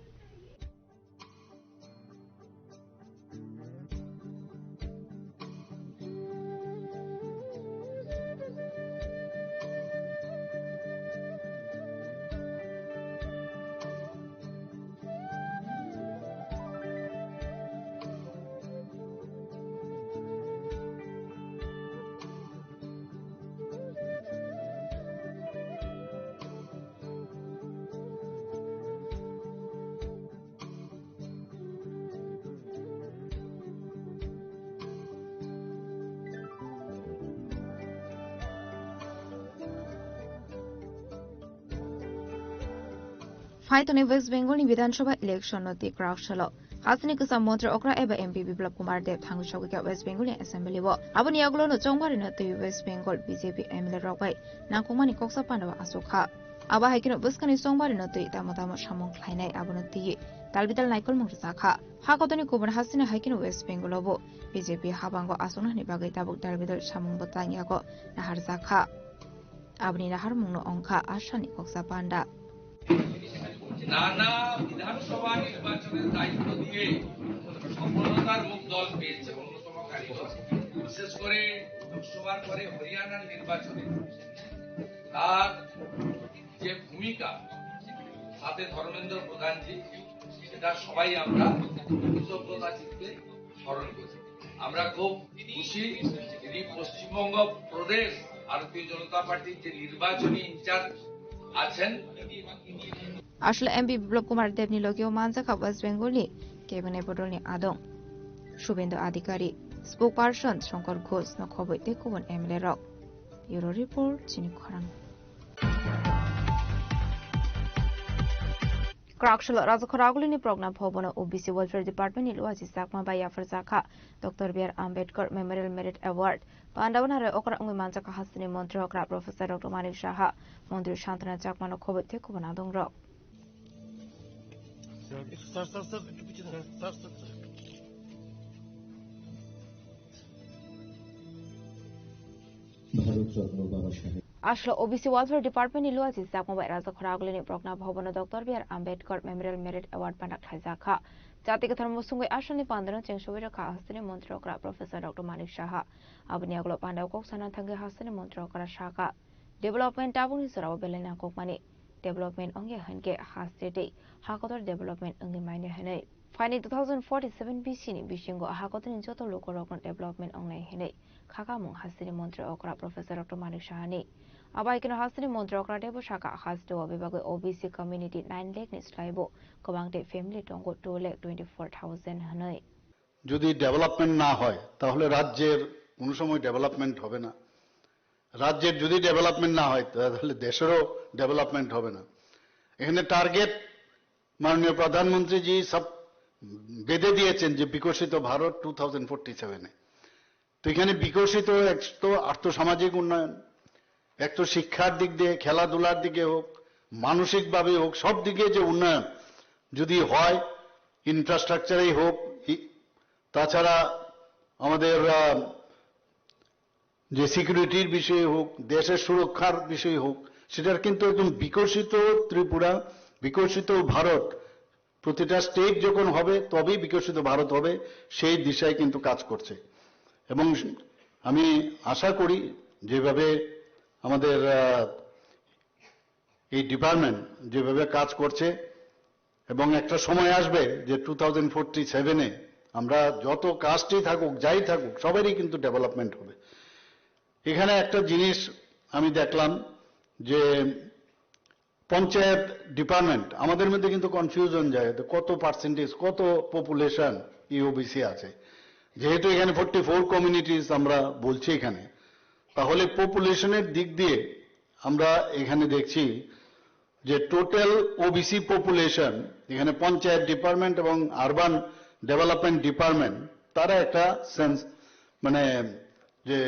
Phai tongnai West Bengal ni Bidhan Sabha election no twi kwrak salo. Hasteni kwcham montri okra eba M P Biplab Kumar Deb thangwi sogwi kha West Bengal ni Assembly o. Aboni yagulo no chongmari no twi West Bengal B J P M L A rok bai nangkukmani koksa panda o aswk kha. Abo hai kheno bwskangni chongmari no twi tamo tamo samung khlainai abono twi talbidal naikolmung rwjak kha. Ha kotorni kubun hasteni hai kheno West Bengal o bo B J P habango aswkna hwnwi bagwi tabuk talbidal samung bo tang yago naharjak kha. Aboni naharmungno wngkha Asani koksa panda. নানা বিধানসভা নির্বাচনের দায়িত্ব দিয়ে সফলতার মুখ দল পেয়েছে অন্যতম কারিগর। বিশেষ করে লোকসভার পরে হরিয়ানার নির্বাচনে তার যে ভূমিকা, সাথে ধর্মেন্দ্র প্রধানজি, সেটা সবাই আমরা কৃতজ্ঞতা চিত্তে স্মরণ করি। আমরা খুব খুশি, তিনি পশ্চিমবঙ্গ প্রদেশ ভারতীয় জনতা পার্টির যে নির্বাচনী ইনচার্জ আছেন। Aswk M P Biplab Kumar Deb ni logi o manjakha West Bengal ni cabinet bodol ni adong Subhendu Adhikari, spokesperson Shankar Ghosh no khobwi tei kubun M L A rok. Bureau Report, Chini Khorang. Kwraksalo Rajakhor Agulini Progna Bhabono O B C Welfare Department ni luachi chakma bai yapharjakha Doctor B R Ambedkar Memorial Merit Award. Pandao narai okra wngwi manjakha hasteni montri okra Professor Doctor Manik Saha, montri Santana Chakmano khobwi tei kubun adongrok. Bharat Ratna বাবা সাহেব। Aswk O B C Welfare Department ni luachi chakma bai Rajakhor Agulini Progna Bhabono Doctor B R Ambedkar Memorial Merit Award panda khlaijak kha. Jati kwthar musungwi Aswkni pandano cheng sogwi rwkha hasteni montri okra Professor Doctor Manik Saha. Aboni yagulo pandao kok sana thangwi hasteni montri okra sakha, development tabukni jorao belai nangkukmani. Development wngya hinkhe haste tei hakotor development wngwi manya hinwi. Phaini two thousand forty-seven B C ni bisingo hakotorni joto lukurokno development wngnai hinwi khakamung hasteni montri okra Professor Doctor Manik Sahani. Abai kheno hasteni montri okra teibo sakha, hasteo bebagwi O B C community nine lakh ni slaibo kwbang tei family tongo two lakh twenty-four thousand hinwi. যদি ডেভেলপমেন্ট না হয়, তাহলে রাজ্যের কোনো সময় ডেভেলপমেন্ট হবে না। রাজ্যের যদি ডেভেলপমেন্ট না হয়, তাহলে দেশেরও ডেভেলপমেন্ট হবে না। এখানে টার্গেট মাননীয় প্রধানমন্ত্রীজি সব বেঁধে দিয়েছেন যে বিকশিত ভারত টু থাউজেন্ড ফোর্টি সেভেনে। তো এখানে বিকশিত এক তো আর্থসামাজিক উন্নয়ন, এক তো শিক্ষার দিক দিয়ে, খেলাধুলার দিকে হোক, মানসিকভাবে হোক, সব দিকে যে উন্নয়ন যদি হয়, ইনফ্রাস্ট্রাকচারেই হোক, ই-, তাছাড়া আমাদের, আহ, যে সিকিউরিটির বিষয়ে হোক, দেশের সুরক্ষার বিষয়ে হোক, সেটার কিন্তু একদম বিকশিত ত্রিপুরা, বিকশিত ভারত, প্রতিটা স্টেট যখন হবে তবেই বিকশিত ভারত হবে, সেই দিশায় কিন্তু কাজ করছে। এবং আমি আশা করি যেভাবে আমাদের, আহ, এই ডিপার্টমেন্ট যেভাবে কাজ করছে, এবং একটা সময় আসবে যে টু থাউজেন্ড ফোর্টি সেভেনে আমরা যত কাস্টই থাকুক, যাই থাকুক, সবারই কিন্তু ডেভেলপমেন্ট হবে। এখানে একটা জিনিস আমি দেখলাম যে পঞ্চায়েত ডিপার্টমেন্ট, আমাদের মধ্যে কিন্তু কনফিউশন যায়, তো কত পার্সেন্টেজ, কত পপুলেশন এই ওবিসি আছে। যেহেতু এখানে ফোর্টি ফোর কমিউনিটিজ আমরা বলছি এখানে, তাহলে পপুলেশনের দিক দিয়ে আমরা এখানে দেখছি যে টোটাল ওবিসি পপুলেশন, এখানে পঞ্চায়েত ডিপার্টমেন্ট এবং আরবান ডেভেলপমেন্ট ডিপার্টমেন্ট, তারা একটা সেন্স, মানে, যে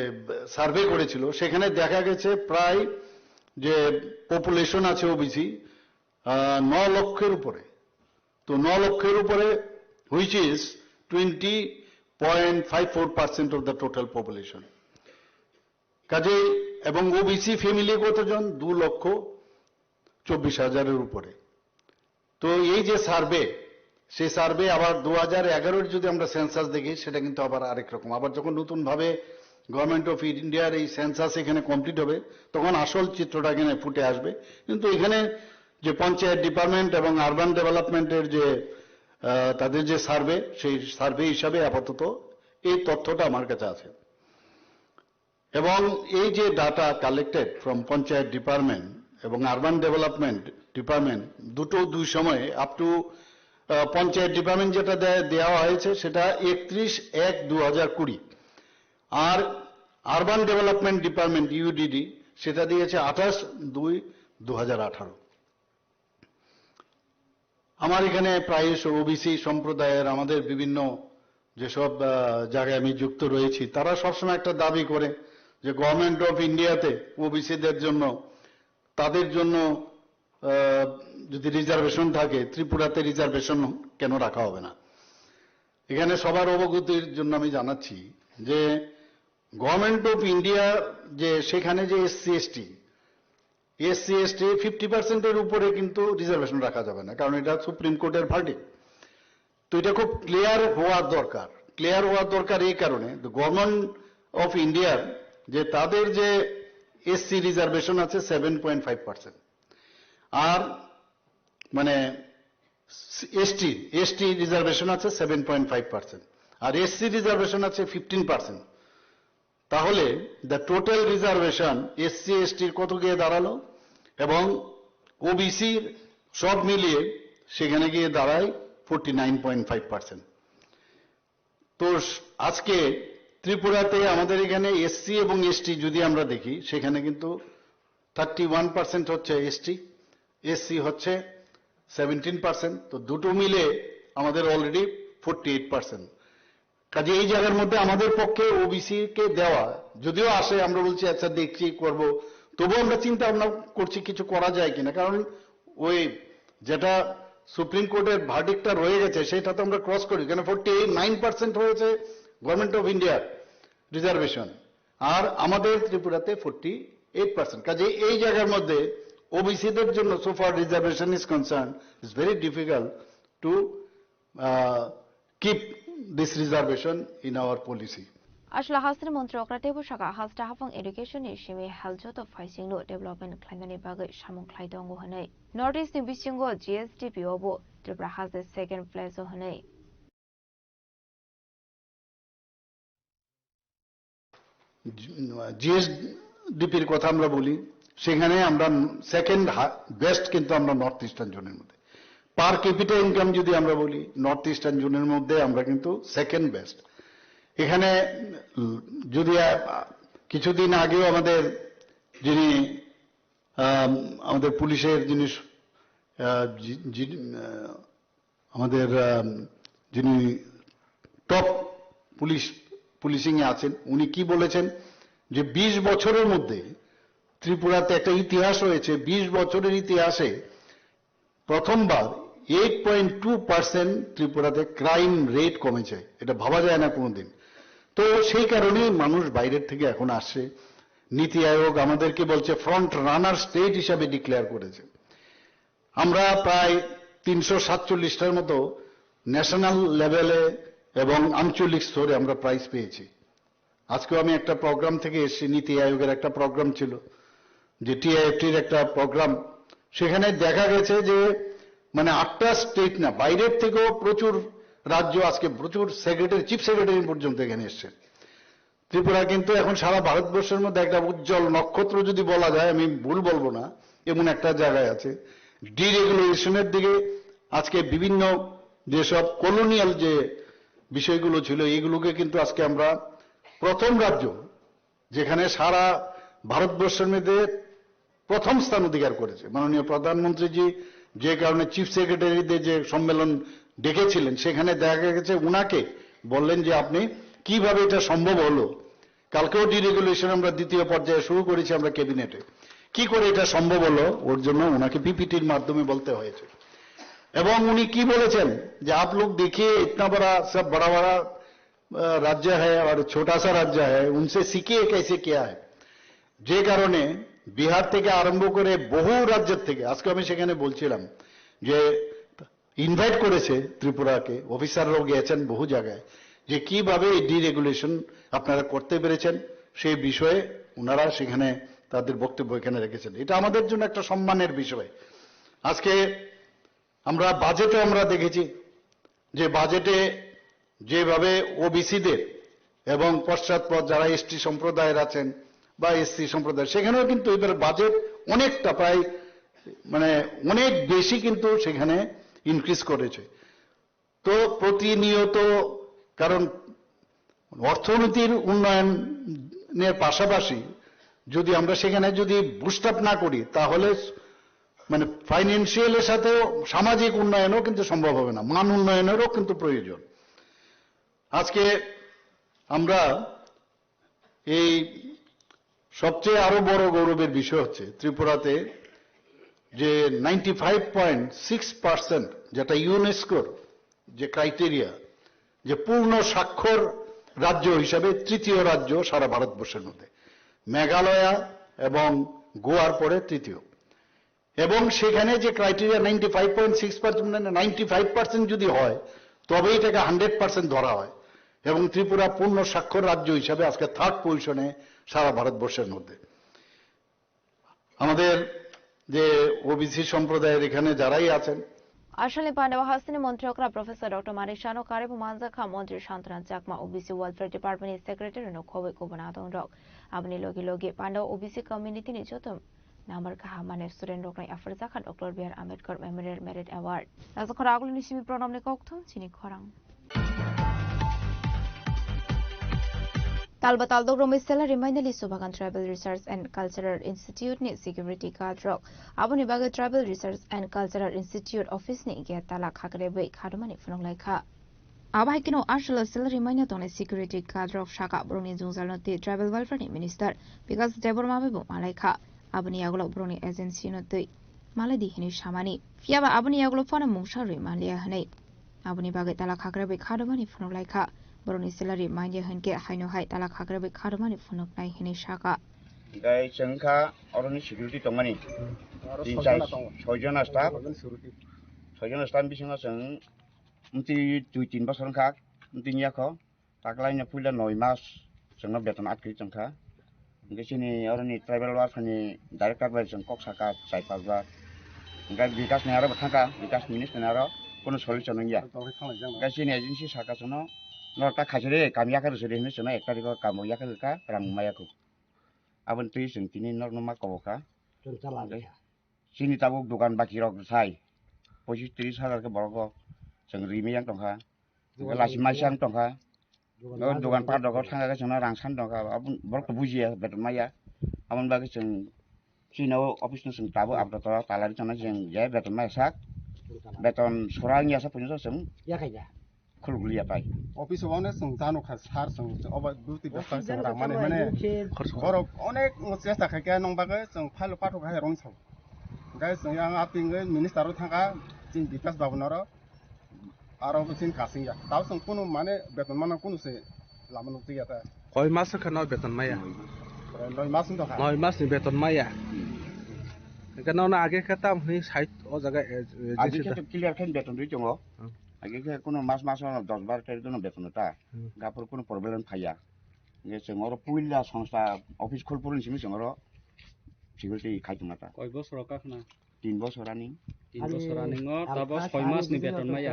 সার্ভে করেছিল, সেখানে দেখা গেছে প্রায় যে পপুলেশন আছে ওবিসি ন লক্ষের উপরে। তো ন লক্ষের উপরে, which is twenty point five four percent of the total population। কাজেই, এবং ওবিসি ফ্যামিলি কতজন? দু লক্ষ চব্বিশ হাজারের উপরে। তো এই যে সার্ভে, সেই সার্ভে আবার দু হাজার এগারোর যদি আমরা সেন্সাস দেখি, সেটা কিন্তু আবার আরেক রকম। আবার যখন নতুনভাবে গভর্নমেন্ট অফ ইন্ডিয়ার এই সেন্সাস এখানে কমপ্লিট হবে, তখন আসল চিত্রটা এখানে ফুটে আসবে। কিন্তু এখানে যে পঞ্চায়েত ডিপার্টমেন্ট এবং আরবান ডেভেলপমেন্টের যে, আহ, তাদের যে সার্ভে, সেই সার্ভে হিসাবে আপাতত এই তথ্যটা আমার কাছে আছে। এবং এই যে ডাটা কালেক্টেড ফ্রম পঞ্চায়েত ডিপার্টমেন্ট এবং আরবান ডেভেলপমেন্ট ডিপার্টমেন্ট, দুটো দুই সময়ে আপ টু, আহ, পঞ্চায়েত ডিপার্টমেন্ট যেটা দে-, দেওয়া হয়েছে, সেটা একত্রিশ এক দু হাজার কুড়ি। আর আরবান ডেভেলপমেন্ট ডিপার্টমেন্ট, ইউডিডি, সেটা দিয়েছে আঠাশ দুই দু হাজার আঠারো। আমার এখানে প্রায়শ ওবিসি সম্প্রদায়ের আমাদের বিভিন্ন যেসব আহ, জায়গায় আমি যুক্ত রয়েছি, তারা সবসময় একটা দাবি করে যে গভর্নমেন্ট অফ ইন্ডিয়াতে ওবিসিদের জন্য, তাদের জন্য আহ, যদি রিজার্ভেশন থাকে, ত্রিপুরাতে রিজার্ভেশন কেন রাখা হবে না? এখানে সবার অবগতির জন্য আমি জানাচ্ছি যে গভর্নমেন্ট অফ ইন্ডিয়া, যে সেখানে যে SC ST, SC ST fifty পার্সেন্টের উপরে কিন্তু রিজার্ভেশন রাখা যাবে না, কারণ এটা সুপ্রিম কোর্টের ভার্ডিক্ট। তো এটা খুব ক্লিয়ার হওয়ার দরকার। ক্লিয়ার হওয়ার দরকার এই কারণে, গভর্নমেন্ট অফ ইন্ডিয়ার যে তাদের যে এসসি রিজার্ভেশন আছে সেভেন পয়েন্ট ফাইভ পার্সেন্ট, আর মানে এসটি এসটি রিজার্ভেশন আছে সেভেন পয়েন্ট ফাইভ পার্সেন্ট, আর এসসি রিজার্ভেশন আছে ফিফটিন পার্সেন্ট। তাহলে দ্য টোটাল রিজার্ভেশন এসসি এসটির কত গিয়ে দাঁড়ালো এবং ওবিসির সব মিলিয়ে সেখানে গিয়ে দাঁড়ায় forty nine point five percent. তো আজকে ত্রিপুরাতে আমাদের এখানে এসসি এবং এসটি যদি আমরা দেখি, সেখানে কিন্তু থার্টি ওয়ান পার্সেন্ট হচ্ছে এসটি, এসসি হচ্ছে সেভেন্টিন পার্সেন্ট। তো দুটো মিলে আমাদের অলরেডি ফোর্টি এইট পার্সেন্ট। কাজে এই জায়গার মধ্যে আমাদের পক্ষে ওবিসি কে দেওয়া, যদিও আসে, আমরা বলছি আচ্ছা দেখছি, করব, তবুও আমরা চিন্তা ভাবনা করছি কিছু করা যায় কিনা, কারণ ওই যেটা সুপ্রিম কোর্টের ভার্ডিক্টটা রয়ে গেছে, সেটা তো আমরা ক্রস করি, কেন ফোর্টি নাইন পার্সেন্ট হয়েছে গভর্নমেন্ট অফ ইন্ডিয়ার রিজার্ভেশন, আর আমাদের ত্রিপুরাতে ফোর্টি এইট পার্সেন্ট। কাজে এই জায়গার মধ্যে ওবিসিদের জন্য, so far reservation is concerned, it's very difficult to uh, keep this reservation in our policy. Achla hasteni montri okra teibo saka, hasta hapang education ni simi health joto phaising no development khlainani bagwi samung khlai tongo hwnwi. North East ni bisingo G S D P o bo Tripura haste second place o hwnwi. জিএসডিপির কথা আমরা বলি, সেখানে আমরা second best কিন্তু আমরা north eastern জোনের মধ্যে। পার ক্যাপিটা ইনকাম যদি আমরা বলি, নর্থ ইস্টার্ন জোনের মধ্যে আমরা কিন্তু সেকেন্ড বেস্ট। এখানে উম, যদি আহ, কিছুদিন আগেও আমাদের যিনি আহ, আমাদের পুলিশের যিনি আহ, জি- জি- আহ, আমাদের আহ, যিনি টপ পুলিশ পুলিশিং এ আছেন, উনি কি বলেছেন যে বিশ বছরের মধ্যে, ত্রিপুরাতে একটা ইতিহাস হয়েছে, বিশ বছরের ইতিহাসে প্রথমবার এইট পয়েন্ট টু পার্সেন্ট ত্রিপুরাতে ক্রাইম রেট কমেছে। এটা ভাবা যায় না কোনোদিন। তো সেই কারণেই মানুষ বাইরের থেকে এখন আসছে। নীতি আয়োগ আমাদেরকে বলছে ফ্রন্ট রানার স্টেট হিসাবে ডিক্লেয়ার করেছে। আমরা প্রায় তিনশো সাতচল্লিশটার মতো ন্যাশনাল লেভেলে এবং আঞ্চলিক স্তরে আমরা প্রাইজ পেয়েছি। আজকেও আমি একটা প্রোগ্রাম থেকে এসেছি, নীতি আয়োগের একটা প্রোগ্রাম ছিল, যে টিআইএফটির একটা প্রোগ্রাম। সেখানে দেখা গেছে যে মানে আটটা স্টেট না, বাইরের থেকেও প্রচুর রাজ্য, আজকে প্রচুর সেক্রেটারি, চিফ সেক্রেটারি পর্যন্ত এখানে এসছেন। ত্রিপুরা কিন্তু এখন সারা ভারতবর্ষের মধ্যে একটা উজ্জ্বল নক্ষত্র যদি বলা যায়, আমি ভুল বলবো না, এমন একটা জায়গায় আছে। ডিরেগুলেশনের দিকে আজকে বিভিন্ন যেসব কলোনিয়াল যে বিষয়গুলো ছিল, এইগুলোকে কিন্তু আজকে আমরা প্রথম রাজ্য, যেখানে সারা ভারতবর্ষের মধ্যে প্রথম স্থান অধিকার করেছে। মাননীয় প্রধানমন্ত্রীজি যে কারণে চিফ সেক্রেটারিদের যে সম্মেলন ডেকেছিলেন, সেখানে দেখা গেছে উনাকে বললেন যে আপনি কিভাবে এটা সম্ভব হলো। কালকেও ডিরেগুলেশন আমরা দ্বিতীয় পর্যায়ে শুরু করেছি আমরা ক্যাবিনেটে। কি করে এটা সম্ভব হলো, ওর জন্য ওনাকে পিপিটির মাধ্যমে বলতে হয়েছে। এবং উনি কি বলেছেন যে आप लोग देखिए, इतना बड़ा, सब बड़ा बड़ा राज्य है और छोटा सा राज्य है, उनसे सीखिए कैसे किया है। যে কারণে বিহার থেকে আরম্ভ করে বহু রাজ্যের থেকে, আজকে আমি সেখানে বলছিলাম যে ইনভাইট করেছে ত্রিপুরাকে, অফিসাররাও গিয়েছেন বহু জায়গায়, যে কিভাবে এই ডিরেগুলেশন আপনারা করতে পেরেছেন, সেই বিষয়ে ওনারা সেখানে তাদের বক্তব্য এখানে রেখেছেন। এটা আমাদের জন্য একটা সম্মানের বিষয়। আজকে আমরা বাজেটও আমরা দেখেছি যে বাজেটে যেভাবে ওবিসিদের এবং পশ্চাৎপদ যারা এসটি সম্প্রদায়ের আছেন বা এসসি সম্প্রদায়, সেখানেও কিন্তু এবার বাজেট অনেকটা প্রায় মানে অনেক বেশি কিন্তু সেখানে ইনক্রিজ করেছে। তো প্রতিনিয়ত, কারণ অর্থনীতির উন্নয়নের পাশাপাশি যদি আমরা সেখানে যদি বুস্ট আপ না করি, তাহলে মানে, ফাইন্যান্সিয়ালের সাথেও সামাজিক উন্নয়নও কিন্তু সম্ভব হবে না, মান উন্নয়নেরও কিন্তু প্রয়োজন। আজকে আমরা এই সবচেয়ে আরো বড় গৌরবের বিষয় হচ্ছে ত্রিপুরাতে যে ninety five point six percent, যেটা ইউনেস্কোর যে ক্রাইটেরিয়া, যে পূর্ণ স্বাক্ষর রাজ্য হিসাবে তৃতীয় রাজ্য সারা ভারতবর্ষের মধ্যে, মেঘালয়া এবং গোয়ার পরে তৃতীয়। এবং সেখানে যে criteria ninety five point six percent, মানে নাইনটি ফাইভ পার্সেন্ট যদি হয়, তবে এটাকে হান্ড্রেড পার্সেন্ট ধরা হয়। এবং ত্রিপুরা পূর্ণ স্বাক্ষর রাজ্য হিসাবে আজকে থার্ড পজিশনে সারা ভারতবর্ষের মধ্যে। আমাদের যে ওবিসি সম্প্রদায়ের এখানে যারাই আছেন, Ashalni Pandao hasteni montri okra Professor Doctor Manik Sano kare bo manjakha montri Santana Chakma, O B C Welfare Department ni Secretary no khoboi kubun adong rok. Aboni logi logi Pandao O B C community ni joto number kaham mane student rok nai aphar jakha Doctor B R Ambedkar Memorial Merit Award. Rajakhor agulini simi pronom ni kokthum chini khorang. Talba taldok romwi salary mainali Subagan Tribal Research and Cultural Institute ni security guard rok. Aboni bagwi Tribal Research and Cultural Institute office ni gate tala khakrebwi khadumani phunuk laikha. Abo hai kheno aswla salary maina tongnai security guard rok saka borokni jwngjalno tei Tribal Welfare ni Minister Bikash Debbarma bai bo malaikha. Aboni yagulo borokni agency no twi malaidi hinwi samani. Phiyaba aboni yagulo phano mungsa rwi manliya hinwi. Aboni bagwi tala khakrebwi khadumani phunuk laikha. Borokni salary manya hinkhe haino hai tala khakrebwi khadumani phunuknai hinwi saka. Gai chwngkha oroni security tongmani. Aro tin soijona char tongo. Soijona staff. Soijona staff bisingo chwng mtwi twi tin bosor wngkha, mtwi yakho. Taklaino puila noi mas chwngno beton atkri tongkha. Hingke chini oroni tribal welfare ni director bai chwng kok saka chai pas bar. Hingke Bikash ni aro bo thangkha, Bikash minister ni aro kono solution wngya. Hingke chini agency saka chwngno norok ta khaisire kam yakarwi siri hinwi chwngno ek tarikh o kamo yakarwi ka rang maya kho. Aboni twi chwng tini norokno ma kobo kha. Chini tabuk dogan baki rok sai pochis tris hajar khe borok o chwng rimwi yang tongkha. Hingke lasi maisang tongkha. O dogan pat rok thangkha khe chwngno rang san tongkha. Aboni borok to bujiya beton maya. Aboni bagwi chwng chini o office no chwng tabuk abro tala tala ri tongna chwng je beton maya sak. Beton sora wngya sa puno chwng. Khuluk liya pai. Office o wngkhe chwng jano kha sir chwng obo duty bwswk chwng rang mani mane borok onek chesta khai khe nong bagwi chwng file o pathok hai rong sao. Hingke chwng yang a tingwi minister o thangkha chini Bikash babu noro aro bo chini kasing ya tao chwng kunu mane beton mana kunu se lama nuk ya ta. Koi mas khe no beton maya? Noi mas wng tongkha. Noi mas ni beton maya. Hingke no na age khe tam hini side o jaga. Age khe to clear khe beton rwi tongo. Age khe kuno mas mas o dos bar tarik no beton ta. Gapur kuno problem phaiya. Hingke chwng oro puila songsta office khulpuruni simi chwng oro security khai tongma ta. Koi bosor o kakhna? Tin bosor ani. Tin bosor ani ngo tabo soi mas ni beton maya.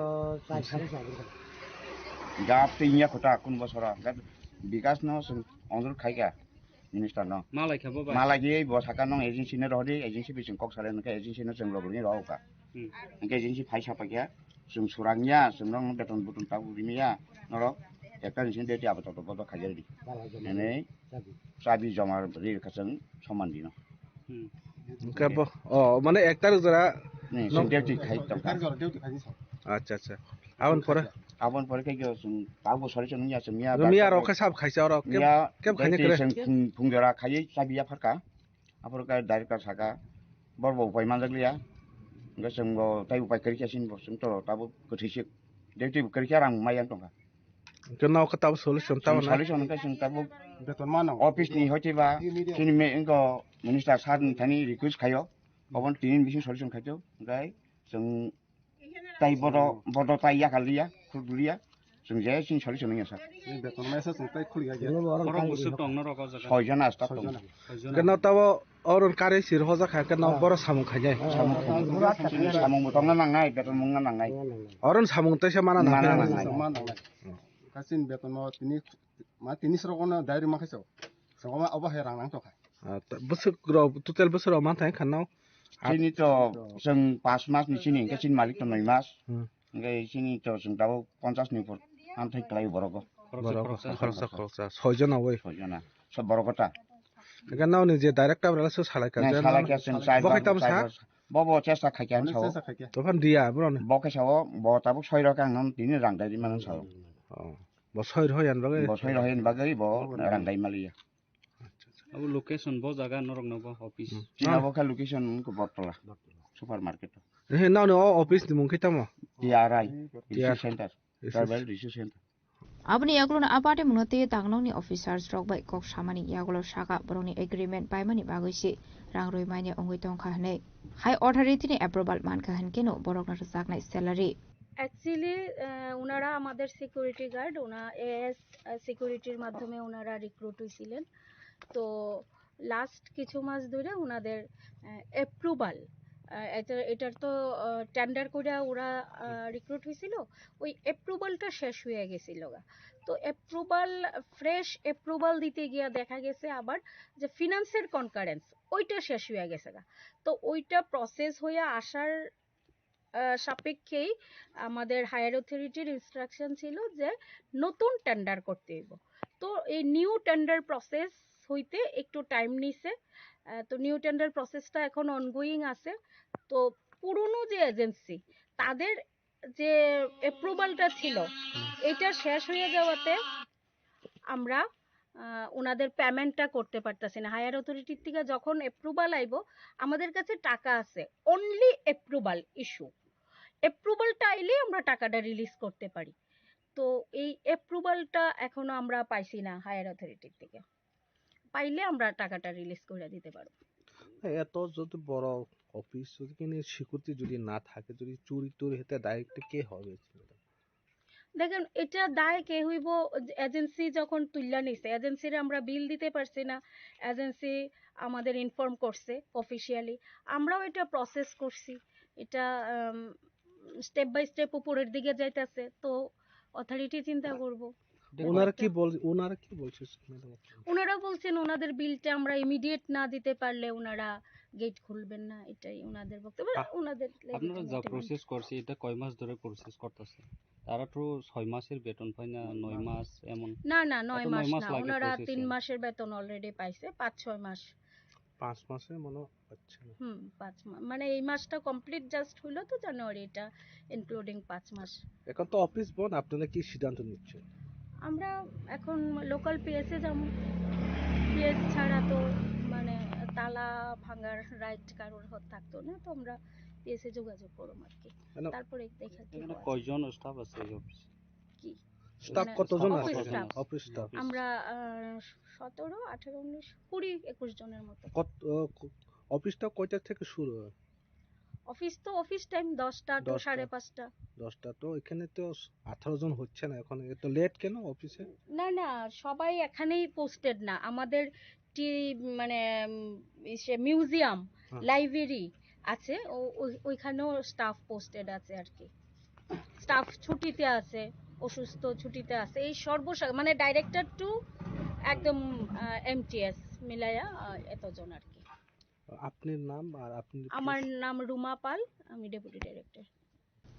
Gap tei ya kota kun bosor o. Bikash no chwng onjor khai ka. Minister no. Malai khe bo bai. Malai khe bo saka nong agency no rohdi, agency bising kok sale nokhe agency no chwng rogni rohka. Hmm. Hingke agency phai sapa khe chwng surang ya, chwng nong beton buton tabuk rimya, norok ekta ni sini deti abo toto bodo khajar di. Ene chabi joma ri kha chwng soman dino. Hmm. Hingke bo, oh, mane ek tarik jora. Ni, chwng deti khai tongkha. Acha, acha. Aboni pore? Aboni pore khe chwng tabuk sori chwng ya chwng ya. Miya rok khe sab khaisa oro, kem, miya kem khaina deti kre? Chwng phung, phung jora khaiwi chabi ya pharka. Aphuru khe director saka, bor bo upai manjak liya. Hingke chwng bo tai upai kwrwi khe chini bo chwng to tabuk kwthwi se. Deti kwrwi khe rang mai yang tongkha. Hingke no khe tabuk solution tamo na? Solution hingke chwng tabuk beton mano. Office ni hoite ba chini me wngko minister sir ni thani request khaio. Obo tini bising solution khaito. Hingke chwng Tai bodo, bodo tai yakal liya, khuk liya. Chwng je chini solution wngya sak. Ni beton maisa chwng tai khuli ya. Borok bwswk tong norok o jaga? Soi jona staff tong. Soi jona. Keno tabo oron kare sir hoja kha, keno boro samung khainai. Samung, samung bo tongna nangnai, beton mungna nangnai. Oron samung taisa mana nangnai. Mana nangnai. Kasin beton no tini, ma tini srok ono diary ma khaiso. Srok ma obo hai rang nang tokha. Ah, ta-, bwswk rok, total bwswk rok manthai khanao? Chini to chwng pas mas ni chini, hingke chini malik to noi mas. Hmm. Hingke chini to chwng tabuk ponchas ni upor manthai kwlai borok o. Borok o, khoroksa, khoroksa. Soi jona oi. Soi jona. Sob borok o ta. Hingke nao ni je director bwrala se salai ka, Nai je salai nao kya chwng chai bo khai bar, tam chai sa? Bar. Bo bo chesta khai kya Ano sao. Chesta khai kya. Tophan dia bro ni. Bo khe sao, bo tabuk soi rok ang non tini rang dai mano sao. Oh. Bo soi rok yan bagwi. Bo soi rok yan bagwi bo rang dai maliya. Abo location bo jaga norok no bo office. Hmm. China bo kha location ko Bottola. Supermarket. He nao ni o office ni mung khe tamo? T R I. T R I. Research Center. Research. Tribal Research Center. Aboni yagulo no a party mungno tei tangnokni officers rok bai kok samani yagulo saka borokni agreement paimani bagwi se rang rwi manya wngwi tongkha hwnwi. High authority ni approval mankha hwnkhe no borokno rwjaknai salary. Actually, আহ, ওনারা আমাদের security guard, ওনা এএস সিকিউরিটির মাধ্যমে ওনারা রিক্রুট হয়েছিলেন। তো লাস্ট কিছু মাস ধরে ওনাদের, আহ, অ্যাপ্রুভাল, আহ, এটা, এটার তো, আহ, টেন্ডার করে ওরা, আহ, রিক্রুট হয়েছিল, ওই অ্যাপ্রুভালটা শেষ হয়ে গেছিল গা। তো অ্যাপ্রুভাল, ফ্রেশ অ্যাপ্রুভাল দিতে গিয়া দেখা গেছে আবার যে ফিনান্সের কনকারেন্স, ওইটা শেষ হয়ে গেছে গা। তো ওইটা প্রসেস হয়ে আসার, আহ, সাপেক্ষেই আমাদের হায়ার অথরিটির ইনস্ট্রাকশন ছিল যে নতুন টেন্ডার করতে হইব। তো এই নিউ টেন্ডার প্রসেস হইতে একটু টাইম নিছে। আহ, তো নিউ টেন্ডার প্রসেসটা এখন অনগোয়িং আছে। তো পুরনো যে এজেন্সি, তাদের যে অ্যাপ্রুভালটা ছিল, এটা শেষ হয়ে যাওয়াতে আমরা, আহ, ওনাদের পেমেন্টটা করতে পারতাছি না। হায়ার অথরিটির থেকে যখন অ্যাপ্রুভাল আইবো, আমাদের কাছে টাকা আছে, অনলি অ্যাপ্রুভাল ইস্যু। অ্যাপ্রুভালটা আইলে আমরা টাকাটা রিলিজ করতে পারি। তো এই অ্যাপ্রুভালটা এখনো আমরা পাইছি না হায়ার অথরিটির থেকে। পাইলে আমরা টাকাটা রিলিজ করে দিতে পারবো। না, এত যদি বড় অফিস, যদি কিনা সিকিউরিটি যদি না থাকে, যদি চুরি টুরি হতে দায়িত্ব কে হবে? দেখেন, এটা দায় কে হইব? এজেন্সি যখন তুইল্লা নিছে, এজেন্সির আমরা বিল দিতে পারছি না, এজেন্সি আমাদের ইনফর্ম করছে অফিসিয়ালি, আমরাও এটা প্রসেস করছি। এটা, আম, স্টেপ বাই স্টেপ উপরের দিকে যাইতেছে, তো অথরিটি চিন্তা করব। ওনারা কি বল-, ওনারা কি বলছে, ম্যাডাম? ওনারা বলছেন ওনাদের বিলটা আমরা ইমিডিয়েট না দিতে পারলে ওনারা গেট খুলবেন না, এটাই ওনাদের বক্তব্য। আ-, ওনাদের লেভেল আপনারা যা মতামত। প্রসেস করছে, এটা কয় মাস ধরে প্রসেস করতেছে? তারা তো ছয় মাসের বেতন পায় না, নয় মাস এমন। না, না, নয় এত নয় মাস মাস না, লাগে ওনারা প্রসেসে। তিন মাসের বেতন অলরেডি পাইছে, পাঁচ ছয় মাস। পাঁচ মাসে মনে হয় পাচ্ছে না। হুম, পাঁচ মাস, মানে এই মাসটা কমপ্লিট জাস্ট হইলো তো জানুয়ারি, এটা ইনক্লুডিং পাঁচ মাস। এখন তো অফিস বন্ধ, আপনারা কি সিদ্ধান্ত নিচ্ছেন? আমরা এখন লোকাল পিএসএ যাবো। পিএস ছাড়া তো মানে তালা ভাঙার রাইট কারোর হ-, থাকতো না, তো আমরা পিএসএ যোগাযোগ করবো আর কি। মানে তারপরে দেখা কি এখানে হয়। কয়জন স্টাফ আছে এই অফিসে? কি? স্টাফ মানে কতজন অফিস আছে? স্টাফ। Office staff. আমরা, আহ, সতেরো, আঠারো, উনিশ, কুড়ি, একুশ জনের মতো। কত, আহ, ক-, অফিসটা কয়টা থেকে শুরু হয়? অফিস তো অফিস টাইম দশটা to দশটা। সাড়ে পাঁচটা। দশটা, তো এখানে তো আঠারো জন হচ্ছে না এখন, এত লেট কেন অফিসে? না, না, সবাই এখানেই পোস্টেড না। আমাদের টি-, মানে, উম, ইসে, মিউজিয়াম, হ্যাঁ। লাইব্রেরি আছে, ও-, ওই-, ওইখানেও স্টাফ পোস্টেড আছে আর কি। স্টাফ ছুটিতে আছে, অসুস্থ ছুটিতে আছে। এই সর্বসা-, মানে, ডাইরেক্টর টু একদম, আহ, এমটিএস মিলাইয়া, আহ, এতজন আর কি। আপনার নাম আর আপনি আমার নাম রুমা পাল, আমি deputy director.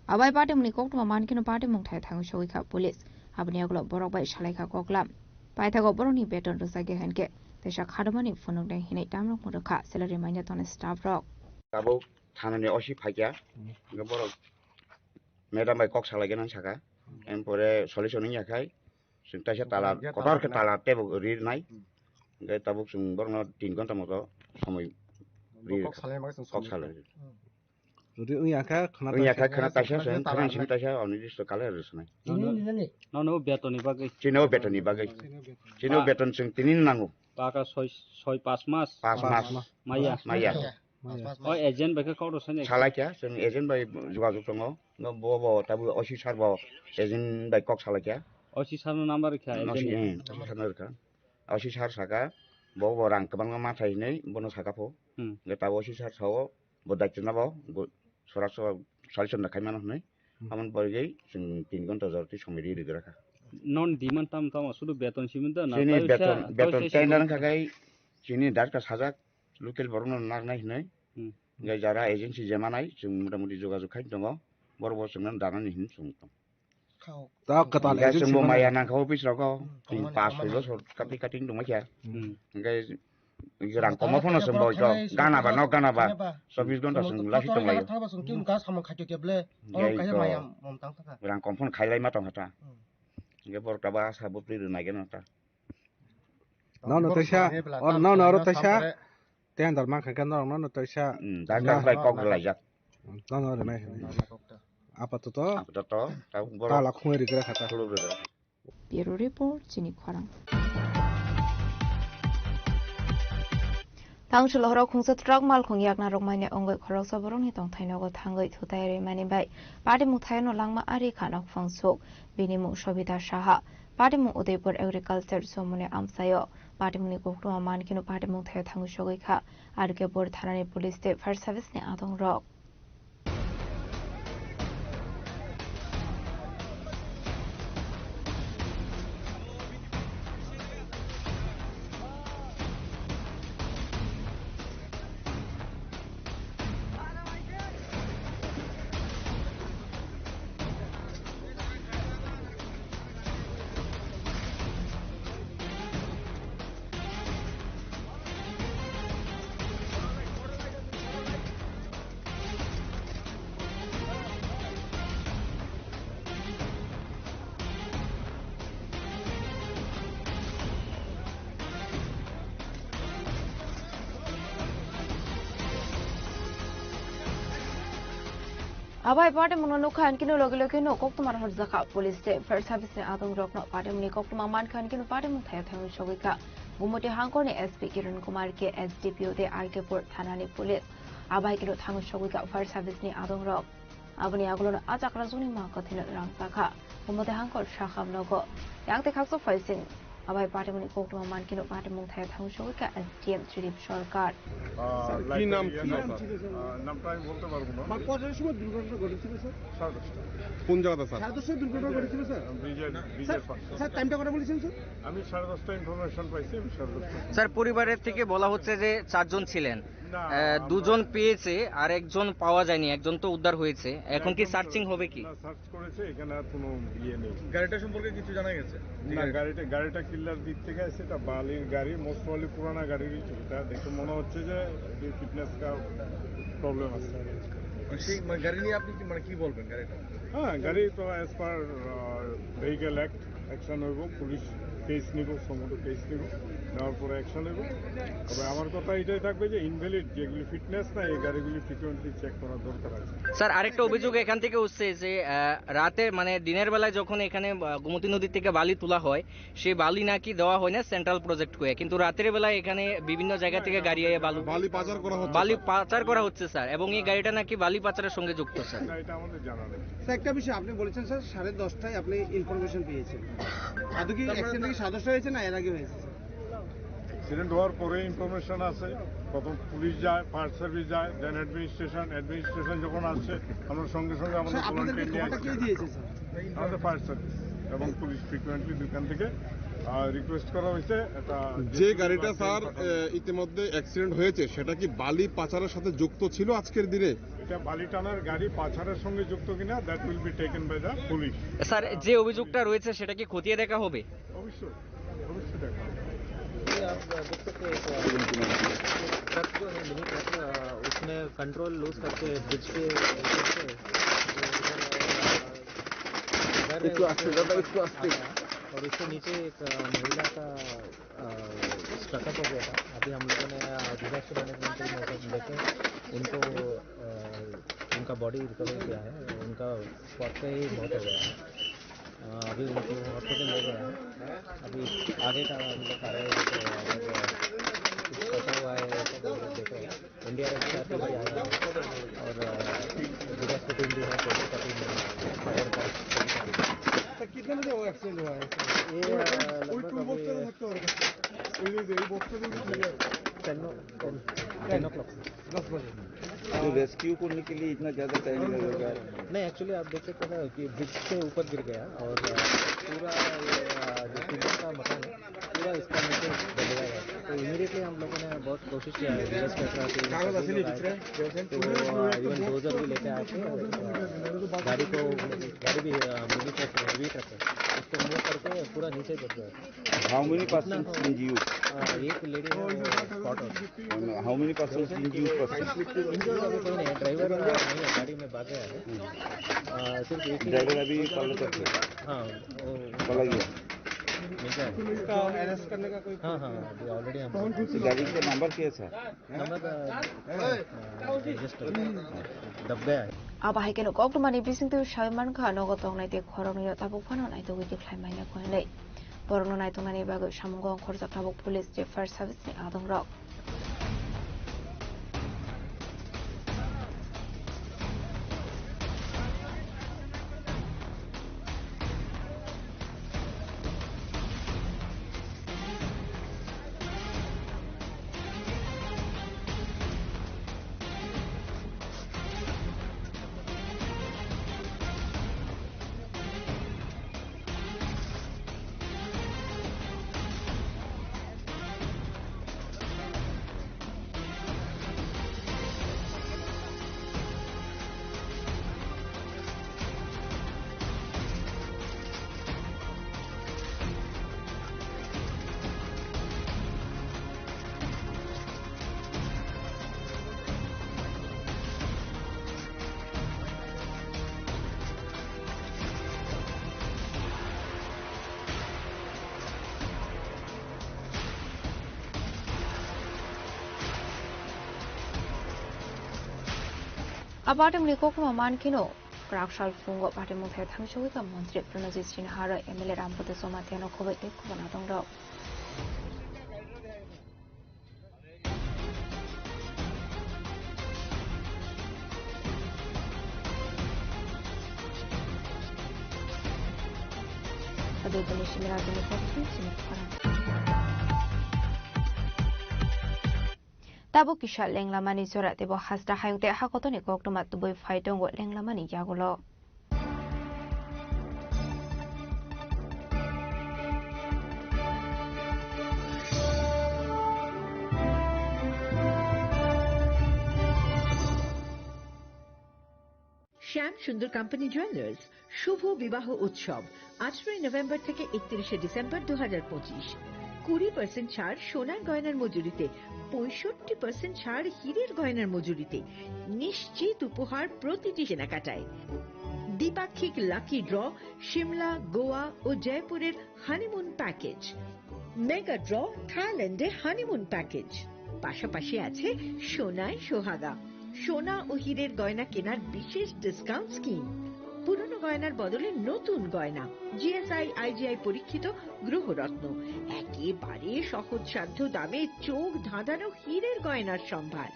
Abai party mungni koktwma mankheno party mungthai thangwi sogwi kha police. Aboni yagulo borok bai salai kha koklam. Paithago borokni beton rwjak ya hinkhe teisa khadomani phunuknai hinwi tamrok mwrwk kha salary manya tongnai staff rok. Tabuk thanani O C phaikya, hwnkhe borok madam bai kok salai gana saka, empore solution wngya khai, chwng taisa tala, kotor khe tala tebo ri rwnai, hwnkhe tabuk chwng borokno tin ghonta moto somoi ri rwkha. Kok salai. Jodi wngya khe khna wngya khe khna taisa se khna simi taisa oni disto kale rwsnai. Nono betoni bagwi. Chini o betoni bagwi. Chini o beton chwng tini nango. Paka soi, soi pas mas. Pas mas. Maya. Maya. O agent bai khe kok rw sani. Salai kha chwng agent bai jogajog tongo. No bo bo tabu O C sir bo agent bai kok salai kha. O C sir no number rwkha agent ni. O C sir no rwkha. O C sir saka bo bo rang kwbangma ma thai hinwi bono saka pho. Hwnkhe tabuk O C sir sao bo daityo nabo bo sora sora solution da khaimano hinwi. Amoni bagwi chwng tin ghonta jora twi somoi ri rwgrakha. Non demand tamo tamo sudu beton simi da na? Chini beton, beton tender wngkha khai chini director sajak local borokno naknai hinwi. Hwnkhe jara agency je manai chwng motamoti jogajog khai tongo. Borok bo chwngno danani hinwi chwng tong. Ta kwtal agency chwngbo maya nangkha office rogo. Chwng pas soi bosor cutting cutting tongma kha. Hwnkhe Rang komo phano se boi ko, gana ba, nok gana ba, chobbish ghonta se lahi tong lai. Thangba song kiun ka samung khaito ke ble. Oro kahir maya mom tang thaka. Rang kom phano khailai ma tong kha ta. Ge borok ta ba sa bo pri rwnai ge no ta. Nono taisa, or nono oro taisa. Tender man kha ke norok nono taisa. Hmm, doctor bai kok rwlaijak. Nono oro nai. Apatoto. Apatoto, ta borok tala khungwi rikra kha ta. Khuluk rikra. Bureau Report, chini khorang. Tangchwlhoro khungsa truck malkhung yakna rwkmani wngwi khoroksa borokni tongthai nogo thangwi thutai rwimani bai party mungthaino langma ari kha nokphang suk. Bini mung Sobita Saha. Party mung Udaipur Agriculture Somoni amchaio. Party mungni koktwma mankheno party mungthaio thangwi sogwi kha. R K Pur thanani police tei fire service ni adongrok. Abai party mungno nukha, hinkhe no logi logi no koktwma rohorjakha. Police tei fire service ni adongrokno party mungni koktwma mankha, hinkhe no party mungthai thangwi sogwi kha. Gumoti hangkorni S P Kiran Kumar K, S D P O tei R K Pur thanani police. Abai khe no thangwi sogwi kha fire service ni adongrok. Aboni agulono a chakrajwkni mangkotwino rang chakha. Humode hangkor sakham nogo. Yang tei khaksa phaising. Abai party mungni koktwma mankhe no party mungthai thangwi sogwi kha S D M Tridip Sarkar. আহ, কি নাম ছিল, স্যার? আহ, নামটা আমি বলতে পারবো না। কটার সময় দুর্ঘটনা ঘটেছিল, স্যার? সাড়ে দশটা। কোন জায়গাতে, স্যার? সাড়ে দশটায় দুর্ঘটনা ঘটেছিল, স্যার? ব্রিজের, ব্রিজের স্যার, পাশে। স্যার, টাইমটা কটা বলেছেন, স্যার? আমি সাড়ে দশটা ইনফরমেশন পাইছি, আমি সাড়ে দশটা। স্যার, পরিবারের থেকে বলা হচ্ছে যে চারজন ছিলেন। না, আহ, আমরা দুজন পেয়েছে আর একজন পাওয়া যায়নি, একজন তো উদ্ধার হয়েছে। এখন কি একজন তো সার্চিং হবে কি? না, সার্চ করেছে, এখানে আর কোনো ইয়ে নেই। গাড়িটা সম্পর্কে কিছু জানা গেছে? না, গাড়িটা, গাড়িটা কিল্লার দিক থেকে আসছে, এটা বালির গাড়ি, মোস্ট প্রবাবলি পুরানা গাড়ির কিছু। এটা দেখে মনে হচ্ছে যে এটির ফিটনেস কা প্রবলেম আছে। মানে সেই, মানে গাড়ি নিয়ে আপনি কি, মানে কি বলবেন গাড়িটা? হ্যাঁ, গাড়ি তো অ্যাজ পার, আহ, ভেহিকেল অ্যাক্ট অ্যাকশন হইব, পুলিশ কেস নিব, সম্মত কেস নিব, নেওয়ার পরে অ্যাকশন হইব। তবে আমার কথা এটাই থাকবে যে ইনভ্যালিড যেগুলি ফিটনেস নাই, এই গাড়িগুলি ফ্রিকোয়েন্টলি চেক করার দরকার আছে। স্যার, আরেকটা অভিযোগ এখান থেকে উঠছে যে, আহ, রাতে, মানে, দিনের বেলায় যখন এখানে, আহ, গোমতী নদী থেকে বালি তোলা হয়, সেই বালি নাকি দেওয়া হয় না সেন্ট্রাল প্রজেক্ট হয়ে, কিন্তু রাতের বেলায় এখানে বিভিন্ন জায়গা থেকে গাড়ি এ বালু, বালি পাচার করা হচ্ছে, বালি স্যার। পাচার করা হচ্ছে, স্যার, এবং এই গাড়িটা নাকি বালি পাচারের সঙ্গে যুক্ত, স্যার। না, এটা আমাদের জানা নেই। স্যার, একটা বিষয় আপনি বলেছেন, স্যার, সাড়ে দশটায় আপনি ইনফরমেশন পেয়েছেন। আদৌ কি তারপরে অ্যাক্সিডেন্ট কি সাড়ে দশটায় হয়েছে না এর আগে হয়েছে, স্যার? অ্যাক্সিডেন্ট হওয়ার পরে ইনফরমেশন আছে, প্রথম পুলিশ যায়, ফায়ার সার্ভিস যায়, দেন অ্যাডমিনিস্ট্রেশন, অ্যাডমিনিস্ট্রেশন যখন আসছে, আমরা সঙ্গে সঙ্গে আমাদের স্যার, আপনাদের ভলান্টিয়ার নিয়ে ঘটনাটা আসি। কে দিয়েছে, স্যার? আমাদের ফায়ার সার্ভিস এবং পুলিশ ফ্রিকোয়েন্টলি দুইখান থেকে, আহ, রিকোয়েস্ট করা হয়েছে। এটা যে গাড়িটা, স্যার, আহ, ইতিমধ্যে অ্যাক্সিডেন্ট হয়েছে, সেটা কি বালি পাচারের সাথে যুক্ত ছিল আজকের দিনে? এটা বালি টানার গাড়ি পাচারের সঙ্গে যুক্ত কিনা, that will be taken by the police। Sir, যে অভিযোগটা রয়েছে সেটা কি খতিয়ে দেখা হবে? অবশ্যই, অবশ্যই দেখা হবে। ये आप देख सकते हैं, एक, अ, ट्रक जो है, मिनी ट्रक, अ, उसने कंट्रोल लूज करके ब्रिज के ऊपर से, जो इधर, अ, इधर है, इसको आस्ते, उसके दादा, ऊपर इसको आस्ते। आया और उसके नीचे एक, अ, महिला का, अ, स्टकअप हो गया था। अभी हम लोगों ने, अ, डिजास्टर मैनेजमेंट टीम और सब लेके उनको, अ, उनका बॉडी रिकवर किया है। उनका स्पॉट पे ही मौत हो गया है। अ, अभी उनको हॉस्पिटल ले गया है। अभी आगे का हम लोग कार्रवाई देखते हैं। अगर कुछ फंसा हुआ है, तो हम लोग देखेंगे। एनडीआरएफ का टीम भी आया है और, अ, डिजास्टर टीम भी है, पुलिस का टीम है, फायर का, पुलिस का टीम है। तो कितने बजे वो एक्सीडेंट हुआ है? ये, अ, लगभग अभी टेन ओ, टेन, टेन ओ क्लॉक। दस बजे। तो रेस्क्यू करने के लिए इतना ज़्यादा टाइम लगेगा? नहीं, एक्चुअली आप देख सकते हैं ना कि ब्रिज से ऊपर गिर गया और, अ, पूरा ये, अ, जो टीम का मकान है, पूरा इसका नीचे दबा हुआ है। तो इमीडिएटली हम लोगों ने बहुत कोशिश किया है, रिवर्स कैसे आती है, कागज सभी असेल लोग आए थे। तो वो, अ, इवन डोजर भी लेके आए थे, अ, गाड़ी को, गाड़ी भी, अ, मूवी ट्रक, हेवी ट्रक है, उसको मूव करके पूरा नीचे कर दिया। How many persons injured? अ, एक लेडी है, वो spot out. How many persons injured person? Injured अभी कोई नहीं है, ड्राइवर, अ, नहीं है, गाड़ी में भाग गया है। अ, सिर्फ एक ही ड्राइवर अभी पलातक है। हाँ, वो पला गया। मिल जाएगा। इसका अरेस्ट करने का कोई हाँ, हाँ, अभी ऑलरेडी हम गाड़ी का नंबर क्या है, सर? नंबर, अ, अ, रजिस्टर दब गया है। Abo hai kheno koktwmani bisingtwi sawi mankha, nogo tongnai tei khoroknwi no tabuk phano naitugwi tikhlai manya kho hinwi. Borokno naituknani bagwi samungo ongkhorjak tabuk police tei fire service ni adongrok. Abadwngni koktwma mankheno, kwrak sal phungo patimung thai thamsogwi ka montri Pranajit Sinha aro M L A Rampada Jamatia no khoboi tei khobana tongrok. Tabuk kisa lenglamani jora teibo hasta hayung tei hakotorni koktwma tubui phai tongo lenglamani yagulo. Shyam Sundar company jewellers শুভ বিবাহ উৎসব আঠারোই নভেম্বর থেকে একত্রিশে ডিসেম্বর দু হাজার পঁচিশ। কুড়ি পার্সেন্ট ছাড় সোনার গয়নার মজুরিতে, পঁয়ষট্টি পার্সেন্ট ছাড় হীরের গয়নার মজুরিতে, নিশ্চিত উপহার প্রতিটি কেনাকাটায়। দ্বিপাক্ষিক লাকি ড্র, সিমলা, গোয়া ও জয়পুরের হানিমুন প্যাকেজ। মেগা ড্র, থাইল্যান্ডে হানিমুন প্যাকেজ। পাশাপাশি আছে সোনায় সোহাগা, সোনা ও হীরের গয়না কেনার বিশেষ ডিসকাউন্ট স্কিম। পুরনো গয়নার বদলে নতুন গয়না, G S I, I G I পরীক্ষিত গ্রহরত্ন, একেবারে সহজসাধ্য দামে চোখ ধাঁধানো হীরের গয়নার সম্ভার।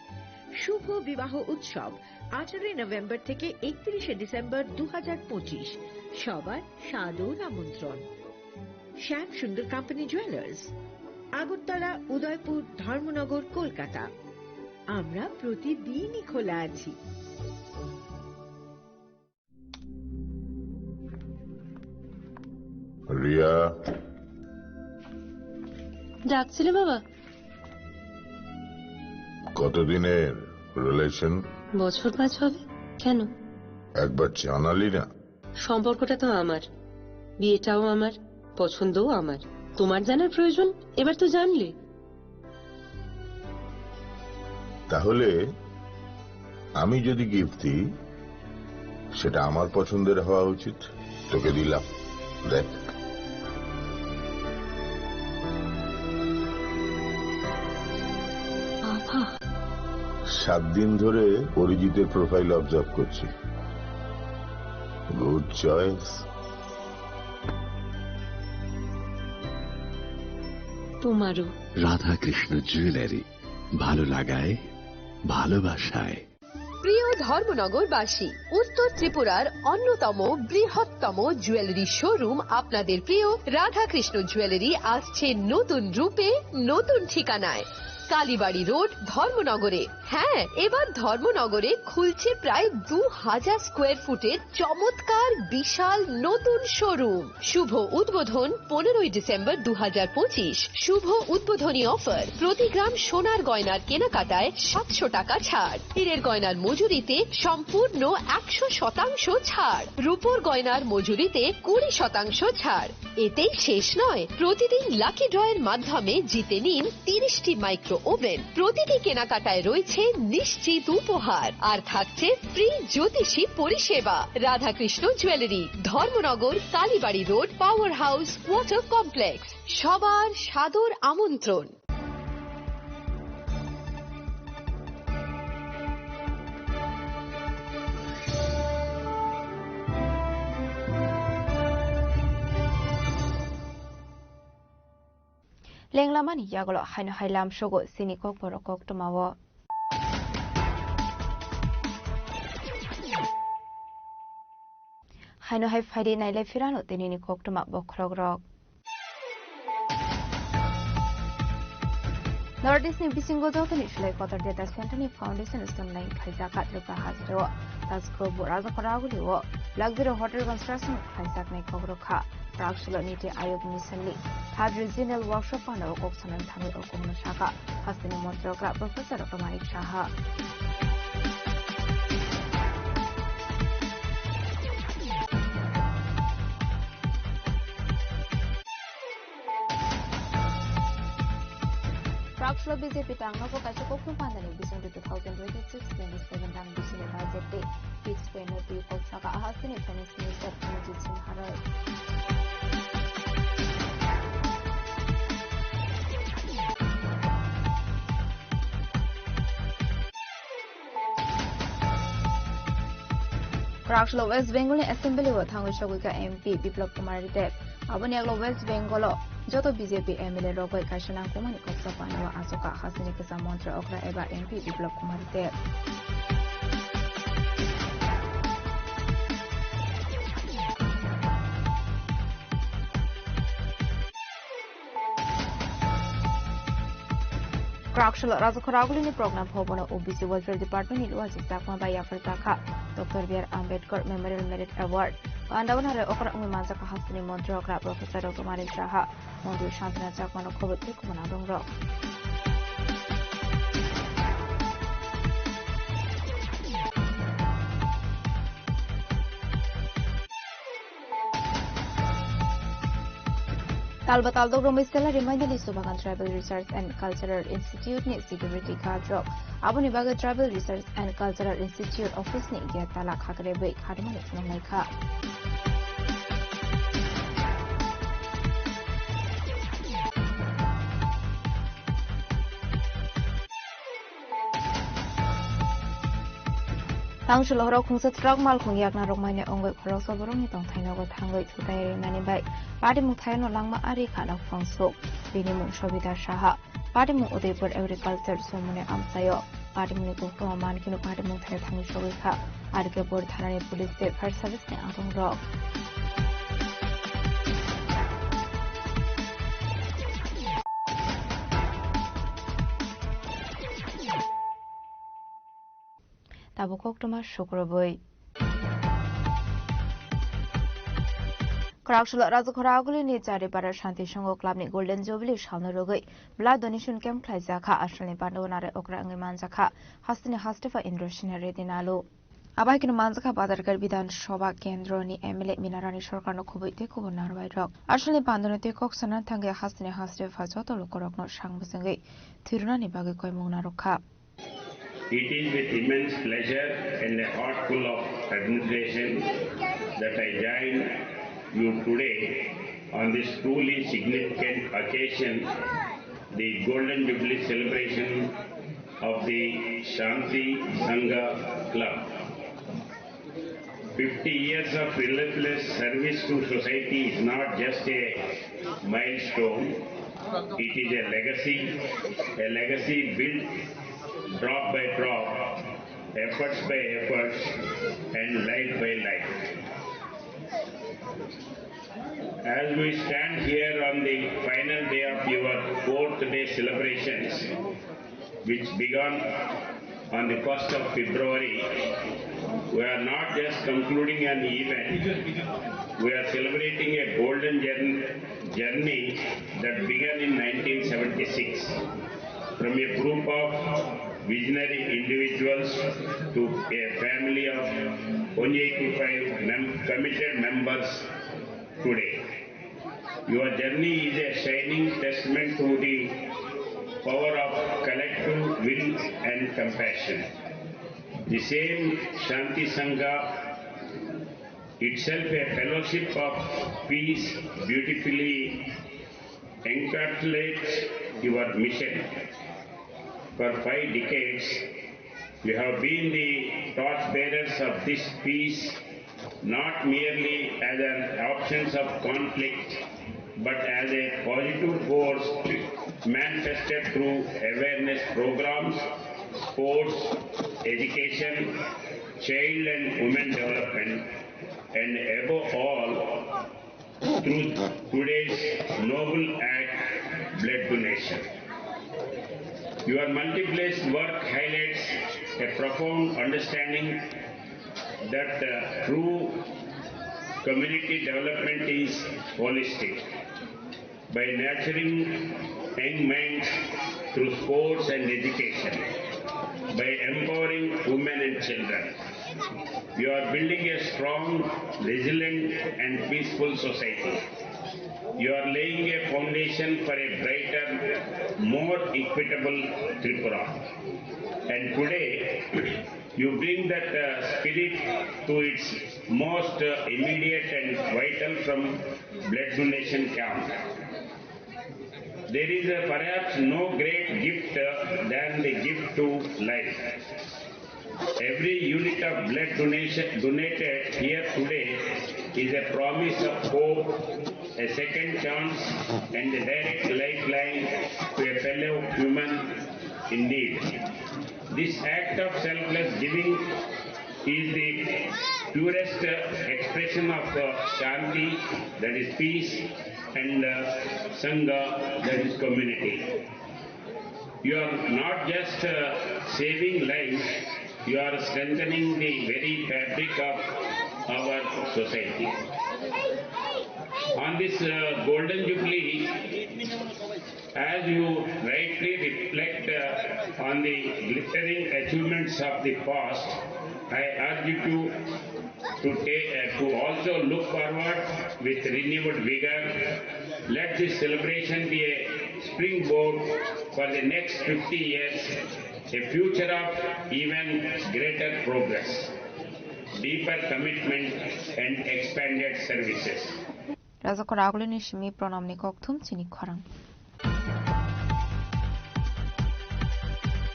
শুভ বিবাহ উৎসব, আঠারোই নভেম্বর থেকে একত্রিশে ডিসেম্বর দু হাজার পঁচিশ। সবার সাদর আমন্ত্রণ। শ্যাম সুন্দর কোম্পানি জুয়েলার্স, আগরতলা, উদয়পুর, ধর্মনগর, কলকাতা। আমরা প্রতিদিনই খোলা আছি। রিয়া। ডাকছিলে বাবা? কতদিনের রিলেশন? বছর পাঁচ হবে। কেন? একবার জানালি না। সম্পর্কটা তো আমার, বিয়েটাও আমার, পছন্দও আমার। তোমার জানার প্রয়োজন, এবার তো জানলে। তাহলে আমি যদি গিফট দিই, সেটা আমার পছন্দের হওয়া উচিত। তোকে দিলাম, দেখ। বাবা। সাত দিন ধরে অরিজিতের প্রোফাইল অবজার্ভ করছি। Good choice. তোমারও। রাধাকৃষ্ণ জুয়েলারি, ভালো লাগায়, ভালোবাসায়। প্রিয় ধর্মনগরবাসী, উত্তর ত্রিপুরার অন্যতম বৃহত্তম জুয়েলারি শোরুম আপনাদের প্রিয় রাধাকৃষ্ণ জুয়েলারি আসছে নতুন রূপে, নতুন ঠিকানায়। কালীবাড়ি রোড, ধর্মনগরে। হ্যাঁ, এবার ধর্মনগরে খুলছে প্রায় দু হাজার স্কোয়ার ফুটের চমৎকার বিশাল নতুন শোরুম। শুভ উদ্বোধন পনেরোই ডিসেম্বর দু হাজার পঁচিশ। শুভ উদ্বোধনী অফার, প্রতি গ্রাম সোনার গয়নার কেনাকাটায় সাতশো টাকা ছাড়, হীরের গয়নার মজুরিতে সম্পূর্ণ একশো শতাংশ ছাড়, রূপোর গয়নার মজুরিতে কুড়ি শতাংশ ছাড়। এতেই শেষ নয়, প্রতিদিন লাকি ড্রয়ের মাধ্যমে জিতে নিন তিরিশটি মাইক্রো ওভেন। প্রতিটি কেনাকাটায় রয়েছে নিশ্চিত উপহার, আর থাকছে ফ্রি জ্যোতিষী পরিষেবা। Radhakrishna jewellery, Dharmanagar, Kalibari road, power house, water complex. সবার সাদর আমন্ত্রণ। Lenglamani yagulo haino hai lamsogo chini kokborok koktwmao. Haino hai phaidi nailai phirano tinini koktwma bokhorokrok. North East ni bisingo jotoni sulai kotor data center ni foundation stone line khaijak Tripura hasteo. Taskro bo Rajakhoraguli o luxury hotel construction khlaijaknai kokrok kha. Prakshulo Niti Ayog ni sali third regional workshop panao kok sanani thangwi o kokno sakha hasteni montrok Professor Doctor Manik Saha. Prakshulo B J P tangno bo kaisa kokthum pandani bisingtwi two thousand twenty-six twenty-seven rang bisingni budget tei fixed payment twi kok saka ahasini finance minister Pranajit Singha Roy. Prakshulo West Bengal ni Assembly o thangwi sogwi kha M P Biplab Kumar Deb. Aboni yagulo West Bengal o joto B J P M L A rok bai kaisa nangkukmani kok sa panao achukha hasteni kwcham montri okra eba M P Biplab Kumar Deb. Prakshulo Rajakhoraguli ni program bhabono O B C Welfare Department ni luaji chakma bai yapharjakha Doctor B R Ambedkar Memorial Merit Award. Pandao nare okra wngwi manjakha hasteni montri okra Professor Doctor Manik Saha, montri Santana Chakma no khobor tei kubun adongrok. Talba taldok romwi sela rwmani Lisu Bagan Tribal Research and Cultural Institute ni security guard rok. Aboni bagwi Tribal Research and Cultural Institute office ni gate tala khakrebwi kharmani phunuknai kha. Tangshil horo khungsa truck malkhung yakna rok maine ongoi khoroksa borokni tongthai nogo thangwi thutai rinani bai patimung thaino langma ari khana phungsuk. Bini mung Sobita Saha. Patimung Udaipur Agriculture Somone amsaio. Patimungni koktwma mankheno patimung thaio thangwi sogwi kha. R K Bor thanani police tei fire service ni adong rok. Tabuk koktwma sukrubwi. Kwraksalo Rajakhora Agulini Charipara Shanti Songho Clubni Golden Jubilee salno rwgwi blood donation camp khlaijak kha. Asalni pandao narai okra wngwi manjak kha hasteni Hastepha Indrasena Reddy Nalu. Abo hai kheno manjak kha Badarghat Bidhan Sabha Kendroni M L A Minarani Sarkarno khubui tei khubun narwai rok. Asalni pandano tei kok sana thangwi hasteni Hastepha joto lukurokno sang bwchwngwi thwirwnani bagwi koimung narwk kha. It is with immense pleasure and a heart full of admiration that I join you today on this truly significant occasion, the Golden Jubilee celebration of the Shanti Sangha Club. Fifty years of relentless service to society is not just a milestone, it is a legacy, a legacy built drop by drop, efforts by efforts, and life by life. As we stand here on the final day of your fourth day celebrations, which began On the first of February, we are not just concluding an event, we are celebrating a golden jour-, journey that began in nineteen seventy-six. From a group of visionary individuals to a family of only eighty-five mem-, committed members today. Your journey is a shining testament to the power of collective will and compassion. The same Shanti Sangha, itself a fellowship of peace, beautifully encapsulates your mission. For five decades, you have been the torchbearers of this peace, not merely as an absence of conflict, but as a positive force manifested through awareness programs, sports, education, child and women development, and above all, through today's noble act, blood donation. Your multiplied work highlights a profound understanding that, uh, true community development is holistic. By nurturing young minds through sports and education, by empowering women and children, you are building a strong, resilient, and peaceful society. You are laying a foundation for a brighter, more equitable Tripura. And today, you bring that, uh, spirit to its most, uh, immediate and vital from blood donation camp. There is, uh, perhaps no great gift, uh, than the gift to life. Every unit of blood donation donated here today is a promise of hope, a second chance, and a direct lifeline to a fellow human in need. This act of selfless giving is the purest expression of, uh, Shanti, that is peace, and, uh, Sangha, that is community. You are not just, uh, saving lives, you are strengthening the very fabric of our society. On this, uh, Golden Jubilee, as you rightly reflect, uh, on the glittering achievements of the past, I urge you to, to ta-, uh, to also look forward with renewed vigor. Let this celebration be a springboard for the next fifty years, a future of even greater progress, deeper commitment, and expanded services. Rajakhor agulini simi pranamni kokthum chini khorang.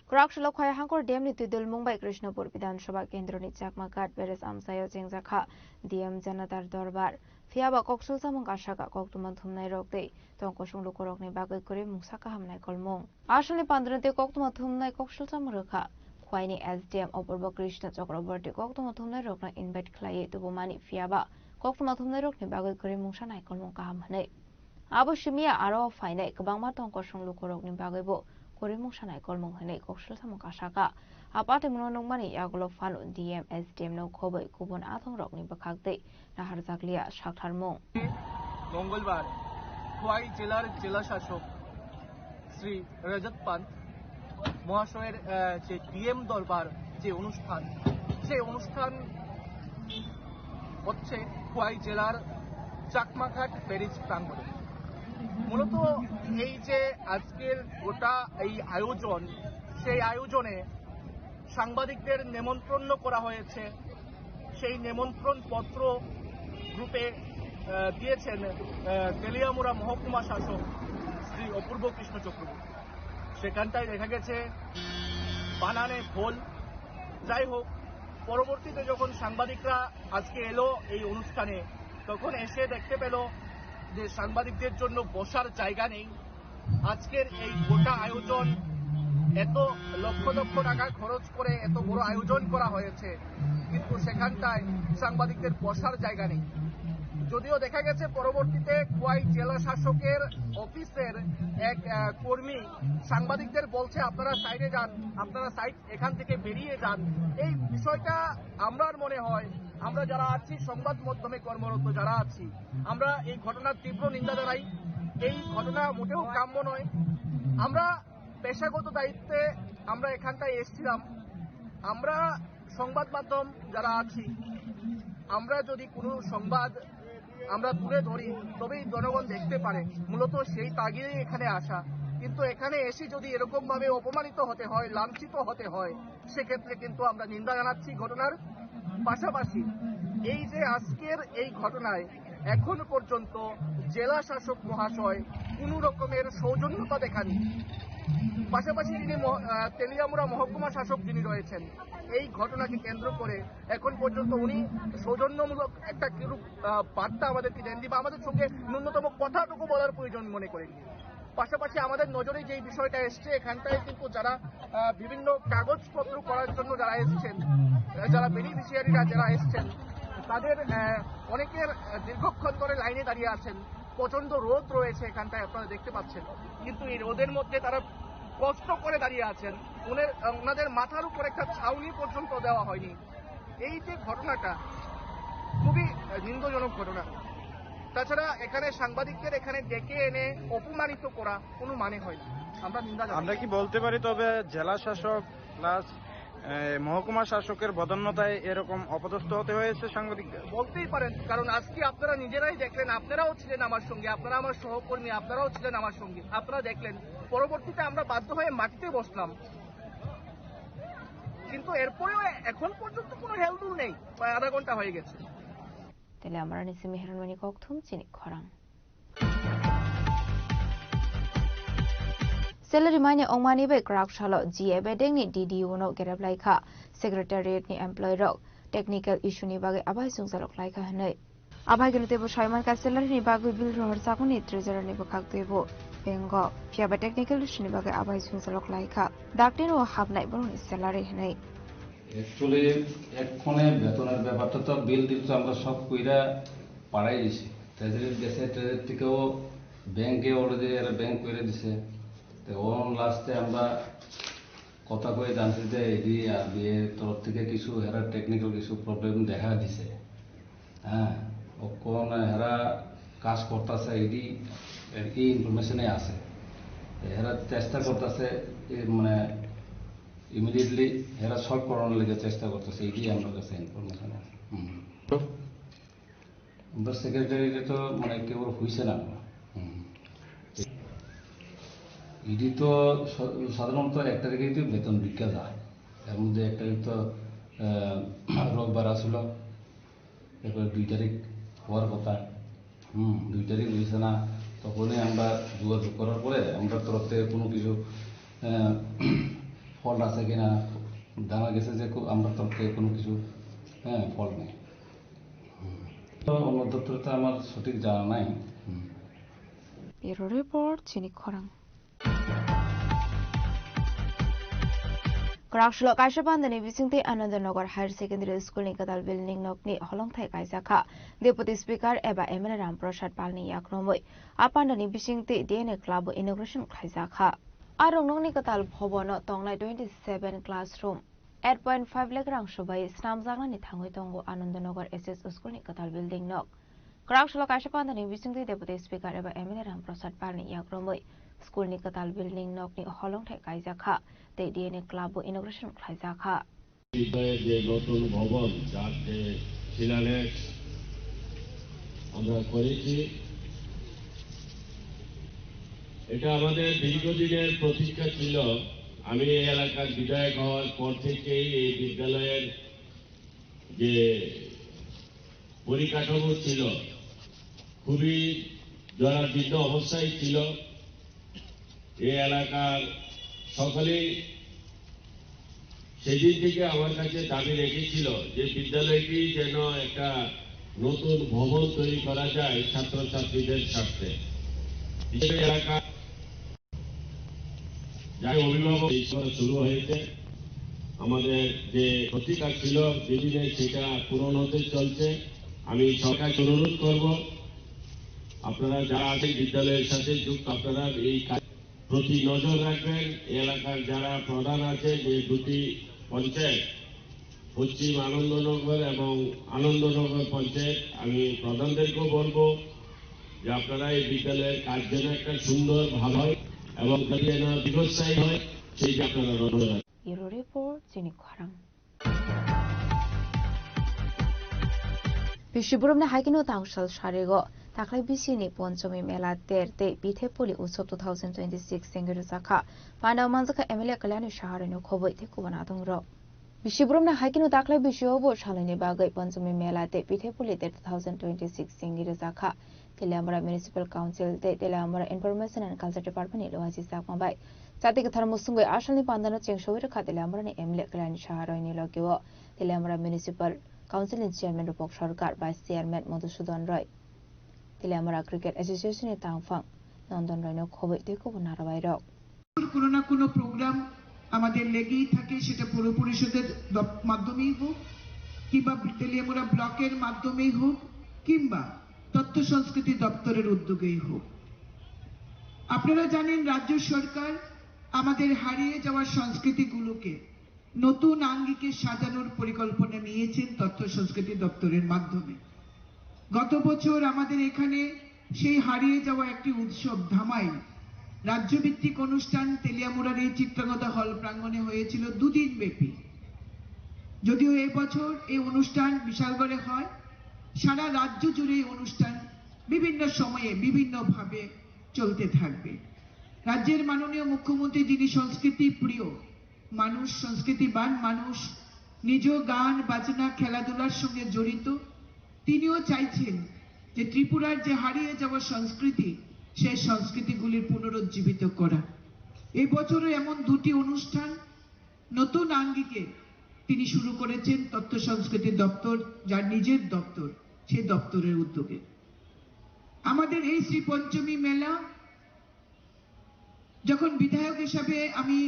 Kwrak salo Khaya Hangkor Dam ni twidulmung bai Krishnapur Bidhan Sabha Kendro ni Chakma Ghat Barrage amchaio chengjakha D M Janadar Dorbar. Phiyaba koksul chamung kasaka koktwma thumnai rok tei tongkosong lukurokni bagwi kwrwi mungsa kaham naikolmung. Asalni pandra tei koktwma thumnai koksul chamung rwkha. Khwaini S D M Apurba Krishna Chakraborty koktwma thumnai rokno invite khlaiwi tubumani phiyaba koktwma thumnai rokni bagwi kwrwi mungsa naikolmung kaham hwnwi. Abo simiya aro phainai kwbangma tongkosong lukurokni bagwibo kwrwi mungsa naikolmung hwnwi koksul chamung kasaka. A patimungno nukmani yagulo phano D M S D M no khobwi kubun athongrokni bwkhak tei naharjakliya saktharmung. মঙ্গলবার খোয়াই জেলার জেলা শাসক শ্রী রজত পান্ত মহাশয়ের, আহ, যে ডিএম দরবার যে অনুষ্ঠান, সেই অনুষ্ঠান হচ্ছে খোয়াই জেলার চাকমাঘাট ব্যারেজ প্রাঙ্গণে। মূলত এই যে আজকের গোটা এই আয়োজন, সেই আয়োজনে সাংবাদিকদের নেমন্তন্ন করা হয়েছে। সেই নেমন্ত্রণ পত্র গ্রুপে, আহ, দিয়েছেন, আহ, তেলিয়ামুড়া মহকুমা শাসক শ্রী অপূর্ব কৃষ্ণ চক্রবর্তী। সেখানটায় দেখা গেছে বানানে ভুল। যাই হোক, পরবর্তীতে যখন সাংবাদিকরা আজকে এলো এই অনুষ্ঠানে, তখন এসে দেখতে পেল যে সাংবাদিকদের জন্য বসার জায়গা নেই। আজকের এই গোটা আয়োজন, এত লক্ষ লক্ষ টাকা খরচ করে এত বড় আয়োজন করা হয়েছে, কিন্তু সেখানটায় সাংবাদিকদের বসার জায়গা নেই। যদিও দেখা গেছে পরবর্তীতে খোয়াই জেলা শাসকের অফিসের এক আহ, কর্মী সাংবাদিকদের বলছে, "আপনারা সাইডে যান, আপনারা সাইড এখান থেকে বেরিয়ে যান।" এই বিষয়টা আমরার মনে হয়, আমরা যারা আছি, সংবাদ মাধ্যমে কর্মরত যারা আছি, আমরা এই ঘটনার তীব্র নিন্দা জানাই। এই ঘটনা মোটেও কাম্য নয়। আমরা পেশাগত দায়িত্বে আমরা এখানটায় এসেছিলাম। আমরা সংবাদ মাধ্যম যারা আছি, আমরা যদি কোনো সংবাদ আমরা তুলে ধরি, তবেই জনগণ দেখতে পারে। মূলত সেই তাগিদেই এখানে আসা। কিন্তু এখানে এসে যদি এরকম ভাবে অপমানিত হতে হয়, লাঞ্ছিত হতে হয়, সেক্ষেত্রে কিন্তু আমরা নিন্দা জানাচ্ছি ঘটনার। পাশাপাশি এই যে আজকের এই ঘটনায় এখন পর্যন্ত জেলা শাসক মহাশয় কোনো রকমের সৌজন্যতা দেখাননি। পাশাপাশি তিনি মহ-, আহ, তেলিয়ামুড়া মহকুমা শাসক যিনি রয়েছেন, এই ঘটনাকে কেন্দ্র করে এখন পর্যন্ত উনি সৌজন্যমূলক একটা কিরূপ, আহ, বার্তা আমাদেরকে দেননি বা আমাদের সঙ্গে ন্যূনতম কথাটুকু বলার প্রয়োজন মনে করেননি। পাশাপাশি আমাদের নজরে যেই বিষয়টা এসছে, এখানটায় কিন্তু যারা, আহ, বিভিন্ন কাগজপত্র করার জন্য যারা এসছেন, আহ, যারা বেনিফিশিয়ারিরা যারা এসছেন, তাদের, আহ, অনেকের, আহ, দীর্ঘক্ষণ ধরে লাইনে দাঁড়িয়ে আছেন। প্রচণ্ড রোদ রয়েছে এখানটায়, আপনারা দেখতে পাচ্ছেন। কিন্তু এই রোদের মধ্যে তারা কষ্ট করে দাঁড়িয়ে আছেন। ওনের, আহ, ওনাদের মাথার উপর একটা ছাউনি পর্যন্ত দেওয়া হয়নি। এই যে ঘটনাটা, খুবই, আহ, নিন্দজনক ঘটনা। তাছাড়া এখানে সাংবাদিকদের এখানে ডেকে এনে অপমানিত করা কোনো মানে হয় না। আমরা নিন্দা জানাই। আমরা কি বলতে পারি তবে জেলা শাসক প্লাস, এ, মহকুমা শাসকের বদান্যতায় এরকম অপদস্থ হতে হয়েছে সাংবাদিকদের? বলতেই পারেন, কারণ আজকে আপনারা নিজেরাই দেখলেন, আপনারাও ছিলেন আমার সঙ্গে, আপনারা আমার সহকর্মী, আপনারাও ছিলেন আমার সঙ্গে, আপনারা দেখলেন। পরবর্তীতে আমরা বাধ্য হয়ে মাটিতে বসলাম, কিন্তু এরপরেও এখন পর্যন্ত কোনো হেলদোল নেই, প্রায় আধা ঘন্টা হয়ে গেছে। Tele Amarani simi Heronmani kokthum chini khorang. Salary manya ongmani bai kwrak salo G A bedengni D D O no gerep laikha. Secretariat ni employee rok technical issue ni bagwi abai chwngsalok laikha hwnwi. Abai gwnwi teibo saiman ka salary ni bagwi bill rohor chakmani treasurer ni bwkhak teibo bengo. Phiya ba technical issue ni bagwi abai chwngsalok laikha. Dakti no hapnai borokni salary hwnwi. Actually, এক্ষণে বেতনের ব্যাপারটা তো বিল টিল তো আমরা সব কইরা পাঠাই দিছি। ট্রেজারির গেছে, ট্রেজারি থেকেও ব্যাংকে অলরেডি এরা ব্যাংক করে দিছে। তো ওন লাস্টে আমরা কথা কয়ে জানছি যে এডি আর বিএ তরফ থেকে কিছু এরা টেকনিক্যাল কিছু প্রবলেম দেখা দিছে। হ্যাঁ, ও কোন এরা কাজ করতেছে এডি, এই ইনফরমেশনে আছে। তো এরা চেষ্টা করতেছে, মানে ইমিডিয়েটলি এরা সলভ করানোর লেগে চেষ্টা করতেছে, এটাই আমার কাছে ইনফরমেশন আছে। হুম। আমরা সেক্রেটারিতে তো মানে কেউ হইছে না। হুম। ইডি তো স-, সাধারণত এক তারিখেই তো বেতন বিকা যায়, এর মধ্যে এক তারিখ তো আহ, রোববার আসলো। এরপরে দুই তারিখ হওয়ার কথা। হুম, দুই তারিখ হয়েছে না, তখনই আমরা যোগাযোগ করার পরে আমরা তরফ থেকে কোনো কিছু, আহ, ফল্ট আছে কিনা জানা গেছে যে কো-, আমরা তরফ থেকে কোনো কিছু, হ্যাঁ, ফল্ট নেই। হুম। তো অন্য দপ্তরে তো আমার সঠিক জানা নাই। হুম। Bureau Report, Chini Khorang. Kwrakslo kaisa pandani bisingtwi Anandanagar Higher Secondary School ni kwtal building nokni holongthai kaijakha. Deputy Speaker eba M L A Ram Prasad Pal ni yakromwi a pandani bisingtwi D N A Club o inauguration khlaijakha. A rwngnokni kwtal bhobono tongnai twenty seven classroom, eight point five lakh rang subai snamjaknani thangwi tongo Anandanagar S S School ni kwtal building nok. Kwraksalo kaisa pandani bisingtwi Deputy Speaker eba M L A Ram Prasad Pal ni yakromwi school ni kwtal building nokni holongthai kaijakha tei D N A Club o inauguration khlaijakha. বিদ্যালয়ের যে নতুন ভবন, যার যে শিলান্যাস আমরা করেছি, এটা আমাদের দীর্ঘদিনের প্রতীক্ষা ছিল। আমি এই এলাকার বিধায়ক হওয়ার পর থেকেই এই বিদ্যালয়ের যে পরিকাঠামো ছিল, খুবই জরাজীর্ণ অবস্থায় ছিল। এই এলাকার সকলেই সেদিন থেকে আমার কাছে দাবি রেখেছিল যে বিদ্যালয়টি যেন একটা নতুন ভবন তৈরি করা যায় ছাত্রছাত্রীদের স্বার্থে। বিশেষ করে এলাকা যাই অভিভাবক এই সময় শুরু হয়েছে, আমাদের যে প্রতিকার ছিল বিল্ডিংয়ে সেটা পূরণ হতে চলছে। আমি সরকারকে অনুরোধ করব, আপনারা যারা আছেন বিদ্যালয়ের সাথে যুক্ত, আপনারা এই কাজ প্রতি নজর রাখবেন। এলাকার যারা প্রধান আছে, যে দুটি পঞ্চায়েত, পশ্চিম আনন্দনগর এবং আনন্দনগর পঞ্চায়েত, আমি প্রধানদেরকেও বলবো যে আপনারা এই বিদ্যালয়ের কাজ যেন একটা সুন্দর ভাবে হয় এবং যাতে যেন দীর্ঘস্থায়ী হয়, সেই যে আপনারা নজর রাখবেন। Bureau Report, Chini Khorang. Bisi boromni hai kheno tangsal sarigo taklai bisini Ponchomi Mela ter tei Pithe Puli Utsob two thousand twenty-six sengwi rwjakha. Panda manjakha M L A Kalyani Saha roino khobwi tei kubun adongrok. Bisi boromni hai kheno taklai bisio bo saloni bagwi Ponchomi Mela tei Pithe Puli ter two thousand twenty-six sengwi rwjakha. Teliamura Municipal Council tei Teliamura Information and Culture Department ni luaji chakma bai. Chati kwthar musungwi asalni pandano cheng sogwi rwkha Teliamura ni M L A Kalyani Saha roini logio. Teliamura Municipal Council ni Chairman Rupok Sarkar, Vice Chairman Madhusudan Roy, Teliamura Cricket Association ni tangphang Nondon Roy no khobwi tei kubun narwai rok. কোনো না কোনো প্রোগ্রাম আমাদের লেগেই থাকে, সেটা পৌর পরিষদের দপ- মাধ্যমেই হোক, কিংবা তেলিয়ামুড়া ব্লকের মাধ্যমেই হোক, কিংবা তথ্য সংস্কৃতি দপ্তরের উদ্যোগেই হোক। আপনারা জানেন, রাজ্য সরকার আমাদের হারিয়ে যাওয়া সংস্কৃতিগুলোকে নতুন আঙ্গিকে সাজানোর পরিকল্পনা নিয়েছেন তথ্য সংস্কৃতি দপ্তরের মাধ্যমে। গত বছর আমাদের এখানে সেই হারিয়ে যাওয়া একটি উৎসব ধামাইল রাজ্যভিত্তিক অনুষ্ঠান তেলিয়ামুড়ার এই চিত্রাঙ্গদা হল প্রাঙ্গণে হয়েছিল দুদিন ব্যাপী। যদিও এবছর এই অনুষ্ঠান বিশালগড়ে হয়, সারা রাজ্য জুড়ে এই অনুষ্ঠান বিভিন্ন সময়ে বিভিন্নভাবে চলতে থাকবে। রাজ্যের মাননীয় মুখ্যমন্ত্রী, যিনি সংস্কৃতি প্রিয় মানুষ, সংস্কৃতিবান মানুষ, নিজেও গান, বাজনা, খেলাধুলার সঙ্গে জড়িত, তিনিও চাইছেন যে ত্রিপুরার যে হারিয়ে যাওয়া সংস্কৃতি, সেই সংস্কৃতিগুলির পুনরুজ্জীবিত করা। এবছরও এমন দুটি অনুষ্ঠান নতুন আঙ্গিকে তিনি শুরু করেছেন তথ্য সংস্কৃতি দপ্তর, যার নিজের দপ্তর, সেই দপ্তরের উদ্যোগে। আমাদের এই শ্রী পঞ্চমী মেলা যখন বিধায়ক হিসাবে আমি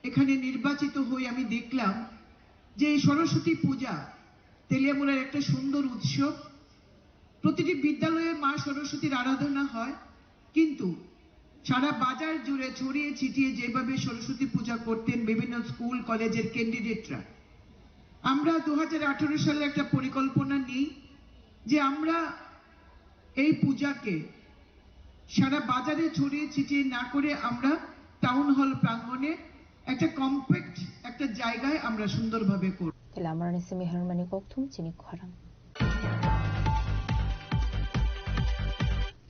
এখানে নির্বাচিত হই, আমি দেখলাম যে এই সরস্বতী পূজা তেলিয়ামুড়ার একটা সুন্দর উৎসব। প্রতিটি বিদ্যালয়ে মা সরস্বতীর আরাধনা হয়, কিন্তু সারা বাজার জুড়ে ছড়িয়ে ছিটিয়ে যেভাবে সরস্বতী পূজা করতেন বিভিন্ন স্কুল কলেজের ক্যান্ডিডেটরা, আমরা দু হাজার আঠারো সালে একটা পরিকল্পনা নিই যে আমরা এই পূজাকে সারা বাজারে ছড়িয়ে ছিটিয়ে না করে আমরা টাউন হল প্রাঙ্গণে একটা কম্প্যাক্ট একটা জায়গায় আমরা সুন্দরভাবে করব। Teliamurani simi Hermani Kokthum chini khorang.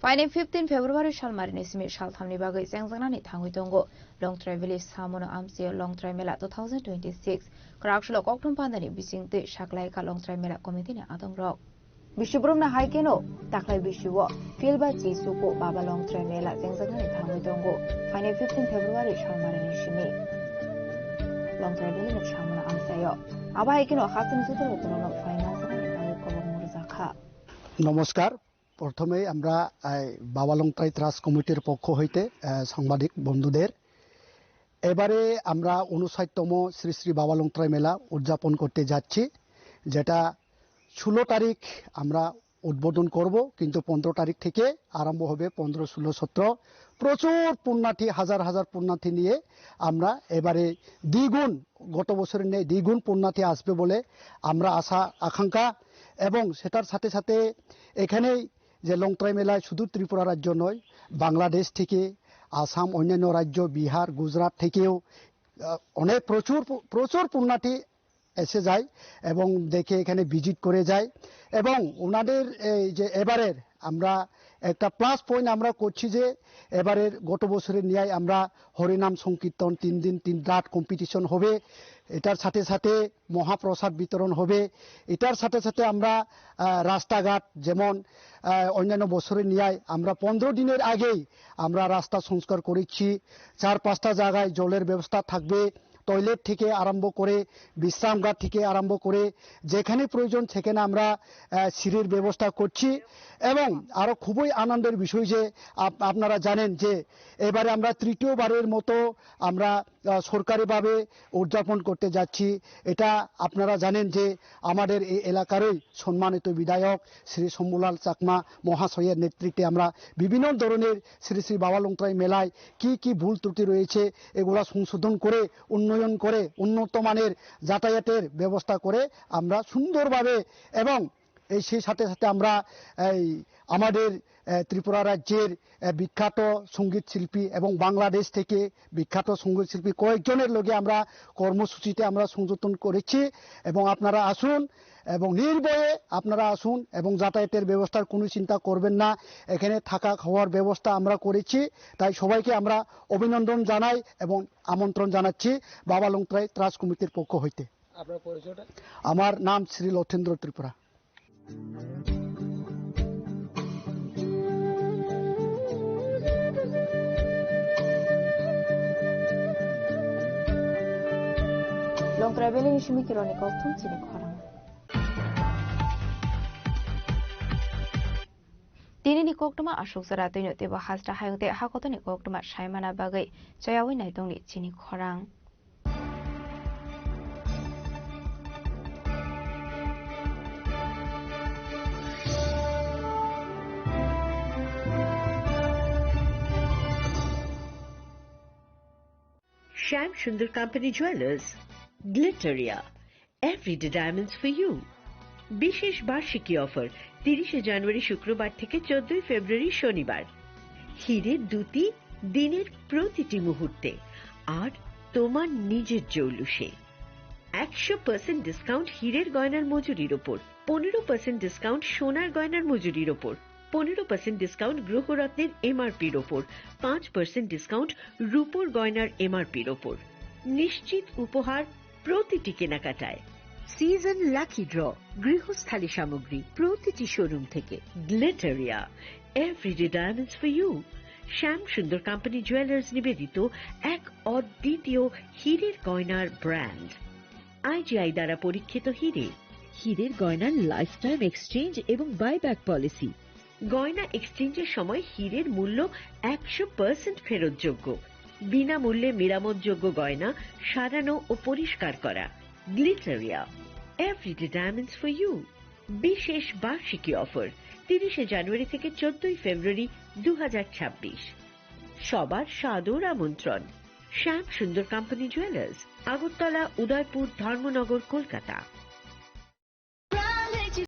Phainai fifteen February salmarini simi salthamni bagwi chengjaknani thangwi tongo Longtrai Valley Samono Amchio Longtrai Mela two thousand twenty-six. Kwraksalo kokthum pandani bisingtwi saklaikha Longtrai Mela Committee ni adongrok. Bisi boromno hai kheno taklai bisio field bai chichuko Baba Longtrai Mela chengjaknani thangwi tongo. Phainai fifteen February salmarini simi Longtrai Valley ni Samono Amchaio. Abo hai kheno hasteni joto borokno phai manjaknani bagwi kobor murjakha. নমস্কার। প্রথমেই আমরা, আহ, বাবা লংত্রাই ট্রাস্ট কমিটির পক্ষ হইতে, আহ, সাংবাদিক বন্ধুদের, এবারে আমরা ঊনষাটতম শ্রী শ্রী বাবা লংত্রাই মেলা উদযাপন করতে যাচ্ছি, যেটা ষোলো তারিখ আমরা উদ্বোধন করব, কিন্তু পনেরো তারিখ থেকে আরম্ভ হবে, পনেরো, ষোলো, সতেরো। প্রচুর পুণ্যার্থী, হাজার হাজার পুণ্যার্থী নিয়ে আমরা এবারে দ্বিগুণ, গত বছরের ন্যায় দ্বিগুণ পুণ্যার্থী আসবে বলে আমরা আশা আকাঙ্ক্ষা। এবং সেটার সাথে সাথে এখানেই যে লংত্রাই মেলায় শুধু ত্রিপুরা রাজ্য নয়, বাংলাদেশ থেকে, আসাম, অন্যান্য রাজ্য, বিহার, গুজরাট থেকেও, আহ, অনেক প্রচুর পু-, প্রচুর পুণ্যার্থী এসে যায় এবং দেখে এখানে ভিজিট করে যায়। এবং ওনাদের এই যে এবারের আমরা একটা প্লাস পয়েন্ট আমরা করছি যে এবারের গত বছরের ন্যায় আমরা হরিনাম সংকীর্তন তিন দিন তিন রাত কম্পিটিশন হবে, এটার সাথে সাথে মহাপ্রসাদ বিতরণ হবে, এটার সাথে সাথে আমরা, আহ, রাস্তাঘাট যেমন, আহ, অন্যান্য বছরের ন্যায় আমরা পনেরো দিনের আগেই আমরা রাস্তা সংস্কার করেছি, চার পাঁচটা জায়গায় জলের ব্যবস্থা থাকবে, টয়লেট থেকে আরম্ভ করে, বিশ্রামগার থেকে আরম্ভ করে, যেখানে প্রয়োজন সেখানে আমরা আহ, সিঁড়ির ব্যবস্থা করছি। এবং আরো খুবই আনন্দের বিষয় যে আপ- আপনারা জানেন যে এবারে আমরা তৃতীয়বারের মতো আমরা আহ, সরকারিভাবে উদযাপন করতে যাচ্ছি। এটা আপনারা জানেন যে আমাদের এই এলাকারই সম্মানিত বিধায়ক শ্রী শম্ভুলাল চাকমা মহাশয়ের নেতৃত্বে আমরা বিভিন্ন ধরনের শ্রী শ্রী বাবা লংতরাই মেলায় কি কি ভুল ত্রুটি রয়েছে, এগুলা সংশোধন করে, উন্নয়ন করে, উন্নত মানের যাতায়াতের ব্যবস্থা করে আমরা সুন্দরভাবে এবং এই সেই সাথে সাথে আমরা এই আমাদের আহ, ত্রিপুরা রাজ্যের আহ, বিখ্যাত সঙ্গীত শিল্পী এবং বাংলাদেশ থেকে বিখ্যাত সঙ্গীত শিল্পী কয়েকজনের লগে আমরা কর্মসূচিতে আমরা সংযোজন করেছি। এবং আপনারা আসুন এবং নির্ভয়ে আপনারা আসুন এবং যাতায়াতের ব্যবস্থার কোনো চিন্তা করবেন না। এখানে থাকা খাওয়ার ব্যবস্থা আমরা করেছি। তাই সবাইকে আমরা অভিনন্দন জানাই এবং আমন্ত্রণ জানাচ্ছি বাবা লংতরাই ট্রাস্ট কমিটির পক্ষ হইতে। আপনার পরিচয়টা? আমার নাম শ্রী লথেন্দ্র Tripura. Longtrai belai ni simi kironi kokthum chini khorang. Tini ni koktwma aswk jora twino teibo hasta hayung tei hakotoni koktwma saimana bagwi chayawi naitongni chini khorang. Shyam Sundar Company Jewelers, Glitteria, Everyday Diamonds for You. বিশেষ বার্ষিকী অফার, তিরিশে জানুয়ারি শুক্রবার থেকে চোদ্দই ফেব্রুয়ারি শনিবার। হিরে দুটি দিনের প্রতিটি মুহূর্তে, আর তোমার নিজের জৌলুসে। একশো পার্সেন্ট ডিসকাউন্ট হীরের গয়নার মজুরির ওপর, পনেরো পার্সেন্ট ডিসকাউন্ট সোনার গয়নার মজুরির ওপর, পনেরো পার্সেন্ট ডিসকাউন্ট গ্রহরত্নের এমআরপির ওপর, পাঁচ পার্সেন্ট ডিসকাউন্ট রূপোর গয়নার এমআরপির ওপর। নিশ্চিত উপহার প্রতিটি কেনাকাটায়। সিজন লাকি ড্র, গৃহস্থালী সামগ্রী প্রতিটি শোরুম থেকে। গ্লিটারিয়া, Everyday Diamonds for You. Shyam Sundar company jewellers নিবেদিত এক অদ্বিতীয় হীরের গয়নার ব্র্যান্ড। আইজিআই দ্বারা পরীক্ষিত হীরে। হীরের গয়নার লাইফ টাইম এক্সচেঞ্জ এবং বাইব্যাক পলিসি। গয়না এক্সচেঞ্জের সময় হীরের মূল্য একশো পার্সেন্ট ফেরতযোগ্য। বিনামূল্যে মেরামতযোগ্য গয়না সারানো ও পরিষ্কার করা। গ্লিটারিয়া, Everyday Diamonds for You. বিশেষ বার্ষিকী অফার, তিরিশে জানুয়ারি থেকে চোদ্দই ফেব্রুয়ারি দু হাজার ছাব্বিশ। সবার সাদর আমন্ত্রণ। শ্যাম সুন্দর কোম্পানি জুয়েলার্স, আগরতলা, উদয়পুর, ধর্মনগর, কলকাতা।